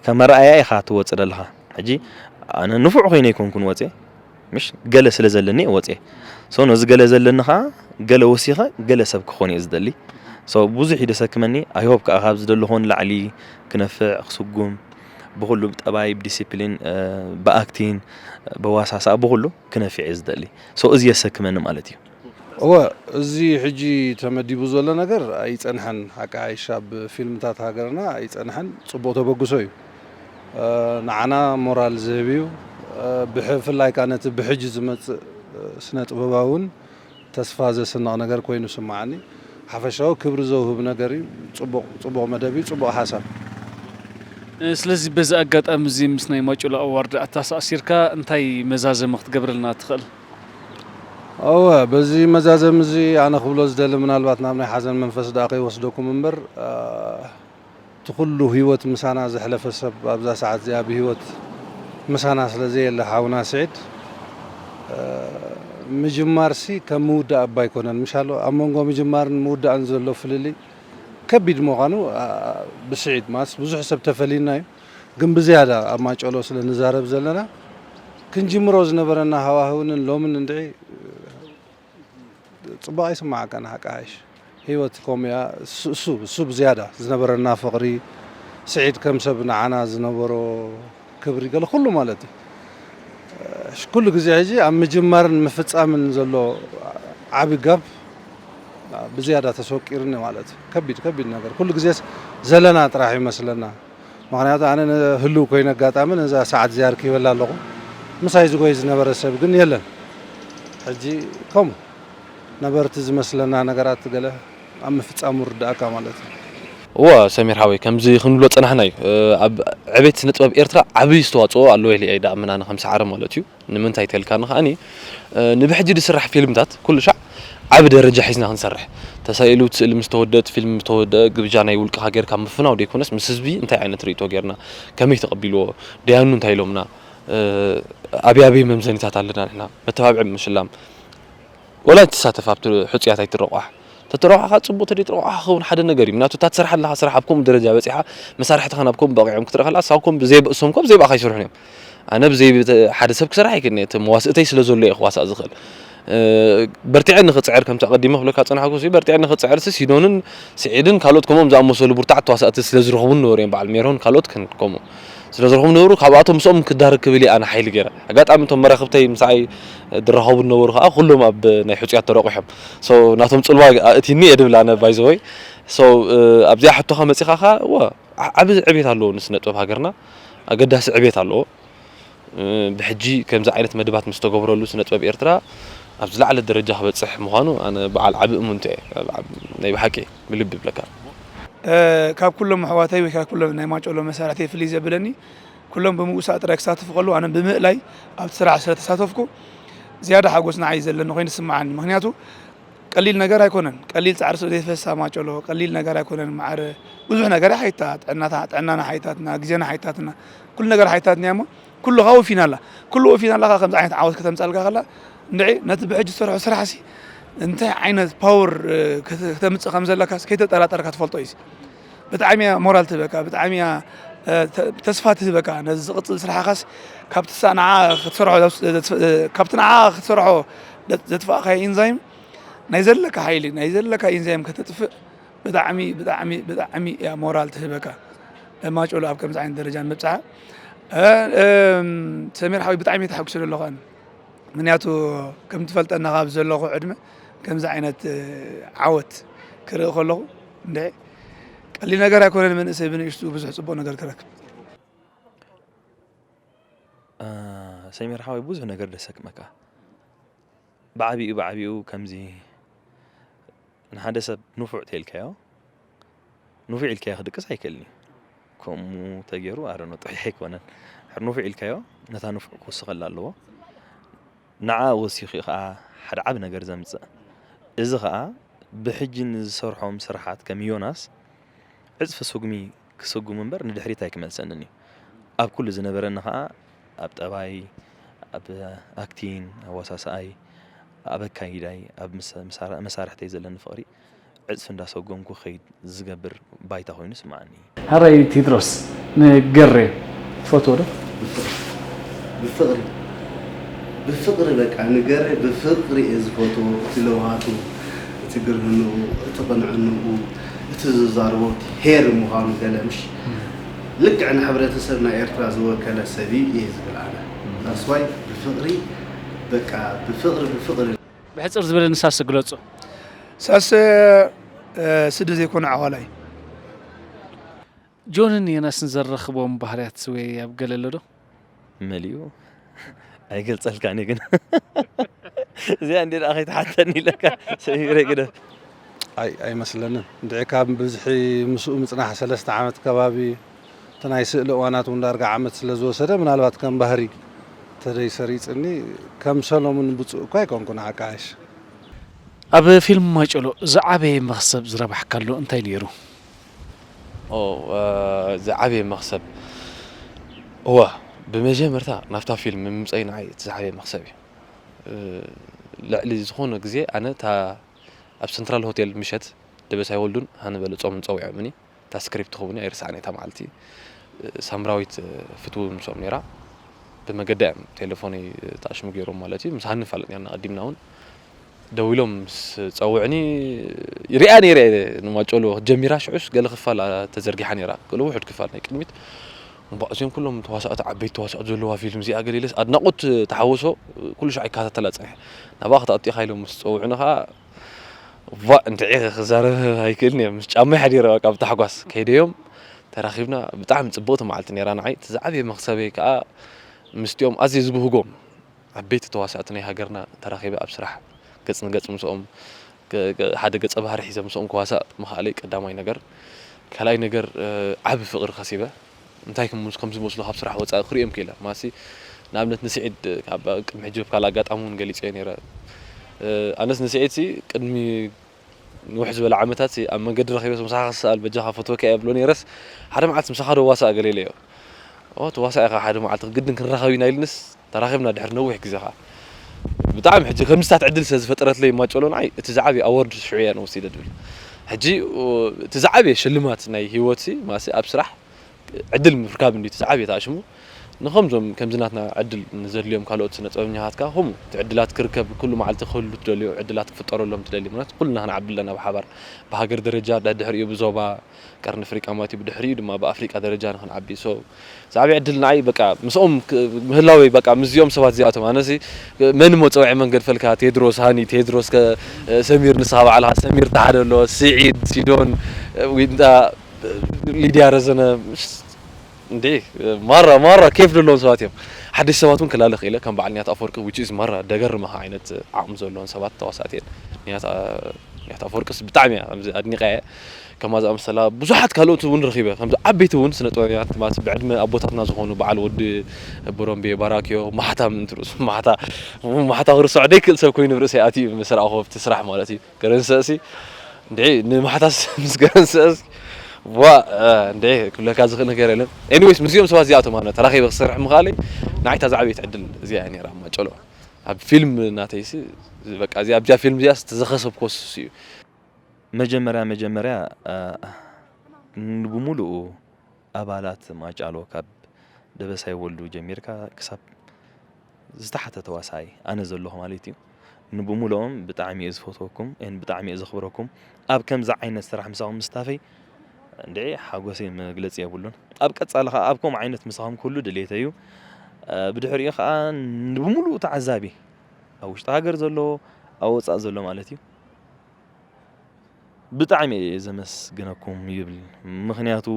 ከም መርኣያ ኢኻ ትወጽእ ዘለኻ። ሕጂ ኣነ ንፉዕ ኮይነ ኣይኮንኩን ወጽየ፣ ምሽ ገለ ስለ ዘለኒ እየ ወጽየ። ሶ ነዚ ገለ ዘለኒ ኸኣ ገለ ወሲኸ ገለ ሰብ ክኾን እየ ዝደሊ። ሶ ብዙሕ እዩ ደሰክመኒ። I hope ከኣ ካብ ዝደለኹ ንላዕሊ ክነፍዕ፣ ክስጉም፣ ብኹሉ ብጠባይ፣ ብዲሲፕሊን፣ እ፣ ብኣክቲን፣ ብዋሳሳእ፣ ብኹሉ ክነፍዕ እየ ዝደሊ። ሶ እዚ የሰክመኒ ማለት እዩ። እወ፣ እዚ ሕጂ ተመዲቡ ዘሎ ነገር ኣይጸንሐን። ሓቂ ሓይሽ ኣብ ፊልምታት ሃገርና ኣይጸንሐን። ጽቡቕ ተበግሶ እዩ። እ፣ ንዓና ሞራል ዝህብ እዩ። እ፣ ብፍላይ ከኣ ነቲ ብሕጂ ዝመጽእ፣ እ፣ ስነ ጥበባውን ተስፋ ዘስንቕ ነገር ኮይኑ ስምዓኒ። ሓፈሻዊ ክብሪ ዘውህብ ነገር እዩ። ጽቡቕ፣ ጽቡቕ መደብ እዩ፣ ጽቡቕ ሓሳብ። እ፣ ስለዚ በዚ ኣጋጣሚ እዚ ምስ ናይ ማጨሎ ኣዋርድ ኣተኣሳሲርካ እንታይ መዛዘሚ ክትገብረልና ትኽእል? እወ፣ በዚ መዛዘሚ እዚ ኣነ ክብሎ ዝደሊ ምናልባት ናብ ናይ ሓዘን መንፈስ ደኣ ከይወስደኩም እምበር፣ እ፣ እቲ ኩሉ ህይወት ምሳና ዘሕለፈ ሰብ ኣብዛ ሰዓት እዚኣ ብህይወት ምሳና ስለ ዘየለ ሓውና ስዒድ፣ እ፣ ምጅማርሲ ከም ምውዳእ እባ ኣይኮነን። ምሻሎ ኣብ መንጎ ምጅማርን ምውዳእን ዘሎ ፍልልይ ከቢድ ምዃኑ ብስዒድ ማስ ብዙሕ ሰብ ተፈሊና እዩ። ግን ብዝያዳ ኣብ ማጨሎ ስለ ንዛረብ ዘለና ክንጅምሮ ዝነበረና ሃዋህውንን ሎምን እንድዒ ጽቡቕ ኣይስማዓካን ሓቂ ሓይሽ። ህይወት ከምኡ እያ። እሱ እሱ እሱ ብዝያዳ ዝነበረና ፍቕሪ፣ ስዒድ ከም ሰብ ንዓና ዝነበሮ ክብሪ፣ ገለ ኩሉ ማለት እዩ። ኩሉ ግዜ ሕጂ ኣብ ምጅማርን ምፍጻምን ዘሎ ዓቢ ጋብ ብዝያዳ ተሰቂርኒ ማለት እዩ። ከቢድ ከቢድ ነገር ኩሉ ግዜስ ዘለና ጥራሕ ይመስለና። ምኽንያቱ ኣነ ህልው ኮይነ ኣጋጣሚ ነዛ ሰዓት እዚኣ ኣርኪበላ ኣለኹ። ምሳይ ዝጎይ ዝነበረ ሰብ ግን የለን። ሕጂ ከምኡ ነበርቲ ዝመስለና ነገራት ገለ ኣብ ምፍጻሙ ርድኣካ ማለት እዩ። እወ ሰሚር ሓወይ፣ ከምዚ ክንብሎ ጸናሕና እዩ። ኣብ ዕቤት ስነ ጥበብ ኤርትራ ዓብዪ ዝተዋጽኦ ኣለዎ ኢለ እየ ድኣምን ኣነ ከም ሰዓረ ማለት እዩ። ንምንታይ ተልካኒ ከኣኒ ንብሕጂ ዝስራሕ ፊልምታት ኩሉ ሻዕ ዓቢ ደረጃ ሒዝና ክንሰርሕ ተሳኢሉ እቲ ስእሊ ምስ ተወደአ እቲ ፊልም ምስ ተወደአ ግብጃ ናይ ውልቅኻ ጌርካ ምፍናው ደይኮነስ ምስ ህዝቢ እንታይ ዓይነት ርእይቶ ጌርና ከመይ ተቐቢልዎ ደያኑ እንታይ ኢሎምና ኣበይ ኣበይ መምዘኒታት ኣለና ንሕና መተባብዒ ምሽላም ወላ ትሳተፍ ኣብቲ ሕጹያት ኣይትረቋሕ ተተረቋሕካ ጽቡቅ ተደይ ትረቋሕ ክኸውን ሓደ ነገር እዩ ምክንያቱ እታ ትሰርሓ ኣለኻ ስራሕ ኣብ ከምኡ ደረጃ በጺሓ መሳርሕትኻ ናብ ከምኡ በቂዖም ክትርኢ ከላ ሳብ ከምኡ ብዘይበእሶም ኮ ብዘይበእኻ ይሰርሑን እዮም ኣነ ብዘይ ሓደ ሰብ ክሰርሕ ኣይክእልን እቲ መዋስእተይ ስለ ዘሎ እየ ክዋሳእ ዝኽእል በርቲዐ ንኽፅዕር ከምቲ ኣቐዲመ ክብለካ ፀናሕኩ በርቲዐ ንኽፅዕር ሲ ሲዶንን ስዒድን ካልኦት ከምኦም ዝኣመሰሉ ብርታዕ ተዋሳእቲ ስለ ዝረኽቡ ነበሩ እዮም በዓል ሜሮን ካልኦት ከምኡ ስለ ዝረኽቡ ነበሩ ካብኣቶም ምስኦም ክዳረግ ክብል እየ ኣነ ሓይሊ ገይረ ኣጋጣሚ እቶም መራኽብተይ ምሳይ ዝራኸቡ ዝነበሩ ከዓ ኩሎም ኣብ ናይ ሕፁያት ተረቑሖም ናቶም ፅልዋ ኣእትኒ እየ ድብል ኣነ ባይዘወይ ኣብዚኣ ሕቶኻ መፂኻ ከዓ ዓቢ ዕቤት ኣለዎ ንስነ ጥበብ ሃገርና ኣገዳሲ ዕቤት ኣለዎ ብሕጂ ከምዚ ዓይነት መድባት ምስ ተገብረሉ ስነ ጥበብ ኤርትራ ኣብ ዝለዓለ ደረጃ ክበፅሕ ምዃኑ ኣነ በዓል ዓቢ እምንቶ እየ ናይ ብሓቂ ብልቢ ይብለካ ካብ ኩሎም ኣሕዋተይ ወይ ካብ ኩሎም ናይ ማጨሎ መሳርሕተይ ፍልይ ዘብለኒ ኩሎም ብምውሳእ ጥራይ ክሳተፉ ከለዉ ኣነ ብምእላይ ኣብቲ ስራሕ ስለ ተሳተፍኩ ዝያዳ ሓጎስ ንዓይ እዩ ዘለኒ ኮይኑ ይስምዓኒ ምክንያቱ ቀሊል ነገር ኣይኮነን ቀሊል ፃዕሪ ስለ ዘይፈሳ ማጨሎ ቀሊል ነገር ኣይኮነን ማዕረ ብዙሕ ነገር ሓይታ ጥዕናና ሓይታትና ግዜና ሓይታትና ኩሉ ነገር ሓይታትና እሞ ኩሉ ካውፊና ኣላ ኩሉ ወፊና ኣለካ ከምዚ ዓይነት ዓወት ከተምፃልካ ከላ እንድዒ ነቲ ብሕጂ ዝሰርሖ ስራሕ ሲ እንታይ ዓይነት ፓወር ከተምፅእ ከም ዘለካ ከይተጠራጠርካ ትፈልጦ እዩ ብጣዕሚ እያ ሞራል ትህበካ ብጣዕሚ እያ ተስፋ ትህበካ ነዚ ዝቕፅል ስራሕኻስ ካብቲ ንዓ ክትሰርሖ ካብቲ ንዓ ክትሰርሖ ዘጥፋእካዮ ኢንዛይም ናይ ዘለካ ሓይሊ ናይ ዘለካ ኢንዛይም ከተጥፍእ ብጣዕሚ ብጣዕሚ ብጣዕሚ እያ ሞራል ትህበካ ማጨሎ ኣብ ከምዚ ዓይነት ደረጃ ንምብፅሓ ሰሚር ሓወይ ብጣዕሚ ተሓጒሰ ዘለኹ ኣነ ምክንያቱ ከም ትፈልጠና ካብ ዘለኹ ዕድመ ከምዚ ዓይነት ዓወት ክርኢ ከለኹ እንደ ቀሊል ነገር ኣይኮነን መንእሰይ ብንእሽቱ ብዙሕ ፅቡቅ ነገር ክረክብ ሰሚር ሓወይ ብዙሕ ነገር ደሰክመካ ብዓቢኡ ብዓቢኡ ከምዚ ንሓደ ሰብ ንፉዕ ተይልካዮ ንፉዕ ኢልካዮ ክድቅስ ኣይክእልን እዩ ከምኡ ተገይሩ ኣረኖ ጥሒሕ ኣይኮነን ሕር ንፉዕ ኢልካዮ ነታ ንፉዕ ክውስኸላ ኣለዎ ንዓ ወሲኹ እዩ ከዓ ሓደ ዓብ ነገር ዘምፅእ እዚ ከዓ ብሕጂ ንዝሰርሖም ስራሓት ከም ዮናስ ዕፅፊ ስጉሚ ክስጉም እምበር ንድሕሪት ኣይክመልሰንን እዩ ኣብ ኩሉ ዝነበረኒ ከዓ ኣብ ጠባይ ኣብ ኣክቲን ኣወሳስኣይ ኣብ ኣካይዳይ ኣብ መሳርሕተይ ዘለኒ ፍቕሪ ዕፅፊ እንዳሰጎምኩ ክኸይድ ዝገብር ባይታ ኮይኑ ይስምዓኒ እዩ። ሕራይ ቴድሮስ ንገሬ ትፈትዎ ዶ? ብፍቕሪ ብፍቕሪ ብፍቕሪ በቃ ንገሬ ብፍቕሪ እየ ዝፈትዎ እቲ ለውሃቱ እቲ ግርህንኡ እቲ ቅንዕንኡ እቲ ዝዛረቦ እቲ ሄር ምዃኑ ገለ ምሽ ልክዕ ንሕብረተሰብ ናይ ኤርትራ ዝወከለ ሰብ እዩ እየ ዝብል ኣነ that's why ብፍቕሪ በቃ ብፍቕሪ ብፍቕሪ ብሕጽር ዝበለ ንሳስ ግለጹ። ሳሰ ስዲ ዘይኮነ ዓዋላይ። ጆንን ዮናስን ዘራኽቦም ባህርያት ወይ ኣብ ገለ ኣሎ ዶ? መሊኡ ኣይገልጸልካን እየ ግን እዚኣ እንዴ ደኣ ከይትሓተኒ ኢለካ ሰሚረ ግደፍ። ኣይ ኣይመስለንን እንድዒ ካብ ብዝሒ ምስኡ ምጽናሕ ሰለስተ ዓመት ከባቢ እቲ ናይ ስእሊ እዋናት እውን ዳርጋ ዓመት ስለ ዝወሰደ ምናልባት ከም ባህሪ ተደይ ሰሪፅኒ ከም ሰሎሙን ብፁእ እኳ ኣይኮንኩን ዓቃሽ ኣብ ፊልም ማጨሎ ዝዓበየ መኽሰብ ዝረባሕካሉ እንታይ ነይሩ? ዝዓበየ መኽሰብ እወ ብመጀመርታ ናብታ ፊልም ምምፀይ ንዓይ እቲ ዝዓበየ መኽሰብ እዩ ልዕሊ ዝኾነ ግዜ ኣነ እታ ኣብ ሰንትራል ሆቴል ምሸት ደበሳይ ወልዱን ሃኒ በለጾምን ጸዊዖምኒ። እታ ስክሪፕት ትኸውን እያ፣ ኣይርስዓን እታ መዓልቲ። ሳምራዊት ፍትው ምስኦም ነይራ። ብመገዳ እዮም ቴሌፎነይ ተኣሽሙ ገይሮም ማለት እዩ። ምሳኒ ንፋለጥ ነርና፣ ቀዲምና እውን ደዊሎም ምስ ጸውዕኒ ሪኣ ነይረ እየ። ንማጨሎ ጀሚራ ሽዑስ ገለ ክፋል ተዘርጊሓ ነይራ። ገለ ውሑድ ክፋል ናይ ቅድሚት እምባእ፣ እዚኦም ኩሎም ተዋሳእቲ፣ ዓበይቲ ተዋሳእቲ ዘለዋ ፊልም እዚኣ፣ ገለ ኢለስ ኣድናቖት ተሓወሶ። ኩሉ ሻዕ ይከታተላ ጸኒሐ። ናብኣ ክትኣቱ ኢኻ ኢሎም ምስ ጸውዑኒ ኸኣ፣ ዋ፣ እንድዒ ክዛረብ ኣይክእልን እየ። ምስ ጫማይ ሓዲረ በቃ ብታሕጓስ ከይደዮም ተራኺብና። ብጣዕሚ ጽብቕቲ መዓልቲ ነይራ ንዓይ። እቲ ዝዓበየ መኽሰበይ ከኣ ምስቲኦም ኣዝየ ዝብህጎም ዓበይቲ ተዋሳእቲ ናይ ሃገርና ተራኺበ ኣብ ስራሕ ገጽ ንገጽ ምስኦም፣ ገ-፣ ገ-፣ ሓደ ገጸ ባህሪ ሒዘ ምስኦም ክዋሳእ ምኽኣለይ ቀዳማይ ነገር። ካልኣይ ነገር፣ እ፣ ዓቢ ፍቕሪ ከሲበ። እንታይ ከም፣ ከም ዝመስሉ ካብ ስራሕ ወጻኢ ክርእዮም ክኢለ። ማሲ ንኣብነት ንስዒድ፣ ካብ ቅድሚ ሕጂ ኣብ ካልእ ኣጋጣሚ እውን ገሊጸዮ ነይረ። እ፣ ኣነስ ንስዒድሲ ቅድሚ ንውሕ ዝበለ ዓመታት ኣብ መንገዲ ረኺበስ፣ "ምሳኻ ክሰኣል በጃኻ ፈትወካ እየ" ብሎ ነይረስ፣ ሓደ መዓልቲ "ምሳኻ ዶ ዋሳእ?" ገለ ኢለዮ። "ኦ፣ ትዋሳእ ኢኻ፣ ሓደ መዓልቲ ግድን ክንራኸብ ኢና" ኢልንስ ተራኺብና ድሕሪ ነዊሕ ግዜ ኸኣ። ብጣዕሚ ሕጂ ከምዚታት ዕድል ስለ ዝፈጠረትለይ ማጨሎ ንዓይ እቲ ዝዓበየ ኣዋርድ ሽዑ እያ ንወሲደ ድብል። ሕጂ፣ ኦ፣ እቲ ዝዓበየ ሽልማት ናይ ህይወትሲ ማሲ ኣብ ስራሕ ዕድል ምርካብ እንድዩ እቲ ዝዓበየ ተኣሽሙ። ንኸምዞም ከምዚ ናትና ዕድል ንዘድልዮም ካልኦት ስነ ጥበበኛታት ከኣ ከምኡ እቲ ዕድላት ክርከብ፣ ኩሉ መዓልቲ ክህሉ ትደልዮ፣ ዕድላት ክፍጠረሎም ትደሊ። ምኽንያቱ ኩልና ክንዓቢ ኣለና ብሓባር። ብሃገር ደረጃ፣ ድሕሪኡ ብዞባ ቀርኒ ኣፍሪቃ ማለት እዩ፣ ብድሕሪኡ ድማ ብኣፍሪቃ ደረጃ ንኽንዓቢ። ሶ፣ ዝዓበየ ዕድል ንዓይ በቃ ምስኦም ክ-፣ ምህላወይ በቃ ምስዚኦም ሰባት እዚኣቶም። ኣነሲ መን እሞ ጸውዐ መን ገድፈልካ? ቴድሮስ፣ ሃኒ፣ ቴድሮስ ከ-፣ ሰሚር፣ ንስኻ ባዕልኻ፣ ሰሚር ተሓደ ኣሎ፣ ስዒድ፣ ሲዶን፣ ዊንታ፣ ሊድያ ረዘነ፣ ምስ-፣ እንዴ፣ ማራ፣ ማራ ኬፍ ዘለዎም ሰባት እዮም። ሓደሽ ሰባት እውን ክላለ ክኢለ፣ ከም በዓል ንያት ኣፈወርቂ፣ which is ማራ ደገርመኻ ዓይነት ዓቕሚ ዘለዎም ሰባት ተዋሳእቲ እዮም። ንያት፣ ንያት ኣፈወርቅስ ብጣዕሚ እያ፣ ከምዚ ኣድኒቐያ እየ። ከማ ዝኣመሰላ ብዙሓት ካልኦት እውን ረኺበ፣ ከምዚ ዓበይቲ እውን ስነ ጥበባውያን ማለት ብዕድመ ኣቦታትና ዝኾኑ በዓል ወዲ ቦሮምቤ፣ ባራክዮ፣ ማሕታ ምእንቲ ርእሱ፣ ማሕታ፣ ማሕታ ክርስዖ ደይክእል ሰብ ኮይኑ ብርእሰይ ኣትዩ ምስ ረኣኹ ኣብቲ ስራሕ ማለት እዩ። ገረንሰእሲ እንዴ፣ ንማሕታስ ምስ ገረንሰእስ፣ ዋ፣ እ፣ እንዴ፣ ክብለካ ዝኽእል ነገር የለን። ኤኒዌይስ፣ ምስዚኦም ሰባት እዚኣቶም ኣነ ተራኺበ ክሰርሕ ምኽኣለይ ንዓይ እታ ዝዓበየት ዕድል እዚኣ እያ ነይራ። ማጨሎ ኣብ ፊልም ናተይሲ፣ በቃ፣ እዚ ኣብዚኣ ፊልም እዚኣስ ተዘኸሰብኮስ እዩ። መጀመርያ፣ መጀመርያ፣ እ፣ ንብሙሉኡ ኣባላት ማጫሎ፣ ካብ ደበሳይ ወልዱ ጀሚርካ ክሳብ ዝተሓተ ተዋሳኣይ ኣነ ዘለኹ ማለት እዩ። ንብሙሉኦም ብጣዕሚ እየ ዝፈትወኩም፣ ኤን ብጣዕሚ እየ ዘኽብረኩም። ኣብ ከምዚ ዓይነት ስራሕ ምሳኹም ምስታፈይ እንድዒ ሓጎሰይ መግለጺ የብሉን። ኣብ ቀጻሊ ኸኣ ኣብ ከምኡ ዓይነት ምሳኹም ክህሉ ድሌተይ እዩ። እ፣ ብድሕሪኡ ኸኣ ንብሙሉኡ ተዓዛቢ፣ ኣብ ውሽጢ ሃገር ዘሎ፣ ኣብ ወጻኢ ዘሎ ማለት እዩ፣ ብጣዕሚ እየ ዘመስግነኩም ይብል። ምኽንያቱ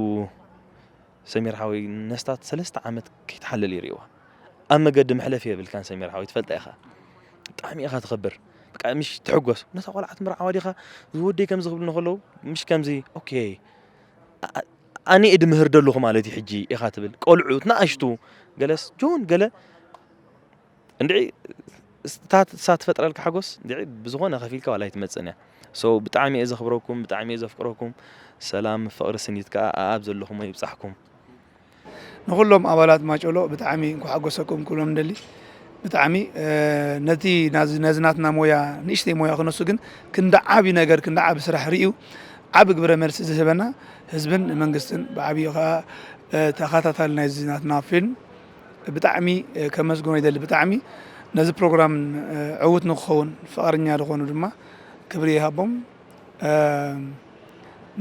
ሰሚር ሓወይ ነስታት ሰለስተ ዓመት ከይትሓልል ይርእይዋ። ኣብ መገዲ መሕለፊ የብልካን ሰሚር ሓወይ፣ ትፈልጣ ኢኻ። ብጣዕሚ ኢኻ ትኸብር። በቃ ምሽ ትሕጎስ። ነታ ቆልዓ ትምርዓዋ ዲኻ? ዝወደይ ከምዚ ክብሉኒ ከለዉ፣ ምሽ ከምዚ፣ ኦኬ። ኣ-፣ ኣነ እየ ድምህር ደለኹ ማለት እዩ ሕጂ ኢኻ ትብል። ቆልዑት ንኣሽቱ፣ ገለስ፣ ጆን፣ ገለ፣ እንድዒ፣ እታ ንሳ ትፈጥረልካ ሓጎስ፣ እንድዒ፣ ብዝኾነ ከፊልካ ዋላ ኣይትመጽእን እያ። ሶ፣ ብጣዕሚ እየ ዘኽብረኩም፣ ብጣዕሚ እየ ዘፍቅረኩም። ሰላም፣ ፍቕሪ፣ ስኒት ከኣ ኣኣብ ዘለኹሞ ይብጻሕኩም። ንኹሎም ኣባላት ማጨሎ ብጣዕሚ እንኳዕ ሓጎሰኩም ክብሎም ንደሊ። ብጣዕሚ፣ እ፣ ነቲ ናዝ-፣ ነዚ ናትና ሞያ፣ ንእሽተይ ሞያ ክነሱ ግን ክንዲ ዓቢ ነገር፣ ክንዲ ዓቢ ስራሕ ርእዩ፣ ዓቢ ግብረ መልሲ ዝህበና ህዝብን መንግስትን፣ ብዓቢኡ ኸኣ፣ እ፣ ተኸታታሊ ናይዚ ናትና ፊልም ብጣዕሚ፣ እ፣ ከመስግኖ ይደሊ። ብጣዕሚ ነዚ ፕሮግራም፣ እ፣ ዕዉት ንክኸውን ፍቓደኛ ዝኾኑ ድማ ክብሪ ይሃቦም። እ፣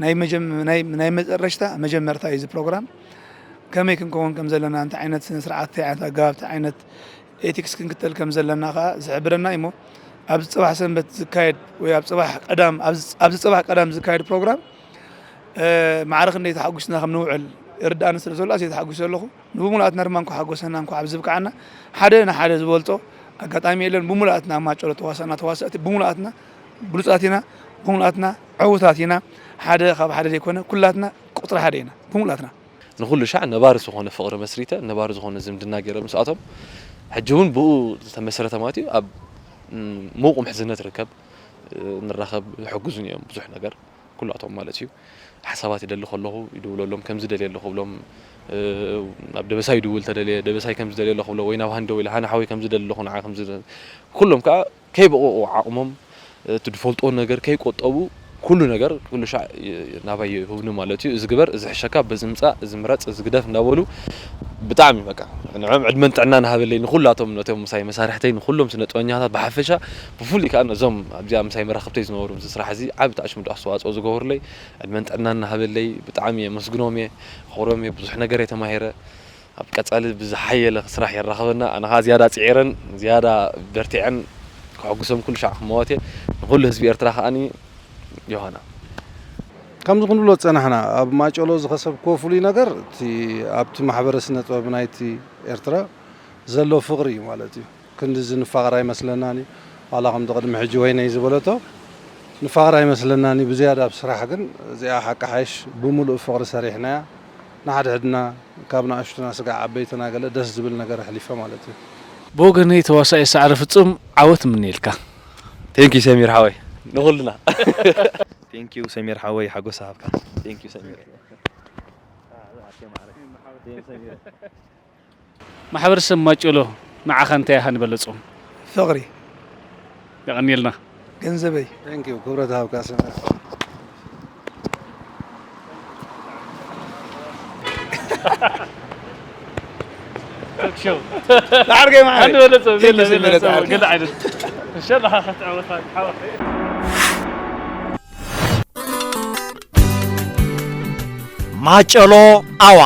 ናይ መጀም-፣ ናይ፣ ናይ መጨረሽታ መጀመርታ እዩ እዚ ፕሮግራም። ከመይ ክንከውን ከም ዘለና፣ እንታይ ዓይነት ስነ ስርዓት፣ እንታይ ዓይነት ኣገባብ፣ እንታይ ዓይነት ኤቲክስ ክንክተል ከም ዘለና ኸኣ ዝሕብረና እዩ እሞ፣ ኣብዚ ጽባሕ ሰንበት ዝካየድ ወይ ኣብ ጽባሕ ቀዳም፣ ኣብዚ፣ ኣብዚ ጽባሕ ቀዳም ዝካየድ ፕሮግራም፣ እ፣ ማዕረ ክንደይ ተሓጒስና ከም ንውዕል ይርድኣኒ ስለ ዘሎ፣ ኣዝየ ተሓጒሰ ኣለኹ። ንብሙሉኣትና ድማ እንኳዕ ሓጎሰና፣ እንኳዕ ኣብዚ ብቅዓና። ሓደ ንሓደ ዝበልጾ ኣጋጣሚ የለን። ብሙሉኣትና ኣብ ማጨሎ ተዋሳእና፣ ተዋሳእቲ ብሙሉኣትና ብሉጻት ኢና፣ ብሙሉኣትና ዕዉታት ኢና። ሓደ ካብ ሓደ ዘይኮነ፣ ኩላትና ቁጽሪ ሓደ ኢና፣ ብሙሉኣትና። ንኹሉ ሻዕ ነባሪ ዝኾነ ፍቕሪ መስሪተ፣ ነባሪ ዝኾነ ዝምድና ገይረ ምስኣቶም፣ ሕጂ እውን ብኡ ዝተመስረተ ማለት እዩ። ኣብ፣ ም፣ ምዉቕ ምሕዝነት ርከብ፣ እ፣ ንራኸብ፣ ይሕግዙኒ እዮም ብዙሕ ነገር፣ ኩላቶም ማለት እዩ። ሓሳባት ይደሊ ከለኹ ይድውለሎም፣ ከምዚ ደልየ ኣለኹ ብሎም፣ እ፣ ናብ ደበሳይ ይድውል ተደልየ፣ ደበሳይ ከምዚ ደልየ ኣለኹ ብሎ፣ ወይ ናብ ሃኒ ደዊለ፣ ሃኒ ሓወይ ከምዚ ደሊ ኣለኹ ንዓ ከምዚ ደ-፣ ኩሎም ከኣ ከይበቕቑ ዓቕሞም፣ እ፣ እቲ ዝፈልጥዎ ነገር ከይቆጠቡ ኩሉ ነገር ኩሉ ሻዕ ናባይ ይህብኒ ማለት እዩ። እዚ ግበር፣ እዚ ሕሸካ፣ በዚ ምጻእ፣ እዚ ምረጽ፣ እዚ ግደፍ እንዳበሉ ብጣዕሚ በቃ ንዕኦም ዕድመን ጥዕናን ሃበለይ፣ ንኹላቶም ነቶም ምሳይ መሳርሕተይ፣ ንኹሎም ስነ ጥበኛታት ብሓፈሻ፣ ብፍሉይ ከኣ ነዞም ኣብዚኣ ምሳይ መራኽብተይ ዝነበሩ ኣብዚ ስራሕ እዚ ዓቢ ታሽሙድ ኣስተዋጽኦ ዝገበሩለይ ዕድመን ጥዕናን ሃበለይ ብጣዕሚ የመስግኖም እየ፣ ክብሮም እየ። ብዙሕ ነገር እየ ተማሂረ። ኣብ ቀጻሊ ብዝሓየለ ስራሕ የራኽበና። ኣነ ኸኣ ዝያዳ ጽዒረን ዝያዳ በርቲዐን ከሐጉሶም ኩሉ ሻዕ ክመወት እየ። ንኹሉ ህዝቢ ኤርትራ ከኣኒ ዮሃና። ከምዚ ክንብሎ ዝጸናሕና፣ ኣብ ማጨሎ ዝኸሰብክዎ ፍሉይ ነገር፣ እቲ ኣብቲ ማሕበረ ስነ ጥበብ ናይቲ ኤርትራ ዘሎ ፍቕሪ እዩ ማለት እዩ። ክንድዚ ንፋቐር ኣይመስለናን እዩ። ዋላ ከምቲ ቅድሚ ሕጂ ወይነይ ዝበለቶ፣ ንፋቐር ኣይመስለናን እዩ። ብዝያዳ ኣብ ስራሕ ግን እዚኣ ሓቂ ሓይሽ ብምሉእ ፍቕሪ ሰሪሕናያ። ንሓድሕድና ካብ ንኣሽቱና ስጋዕ ዓበይትና ገለ ደስ ዝብል ነገር ኣሕሊፈ ማለት እዩ። ብወገነይ ተዋሳኢ ሰዓረ ፍጹም ዓወት እምነየልካ። ቴንኪ ሰሚር ሓወይ፣ ንኹልና። ቴንኪዩ ሰሚር ሓወይ፣ ሓጎስ ሃብካ። ቴንኪዩ ሰሚር። ማሕበረሰብ ማጨሎ ንዓኻ እንታይ ኢኻ ንበለጾም? ፍቕሪ የቐንየልና። ገንዘበይ Thank you ክብረት ሃብካ ሰመረ። ቶክ ሾው ዳርገ ማዕረ ንበለጾም ቴንኪ ሰሚረ ዳርገ። ገለ ዓይነት ሸላኻ ክትዕወታ ሓወ ማጨሎ ኣዋ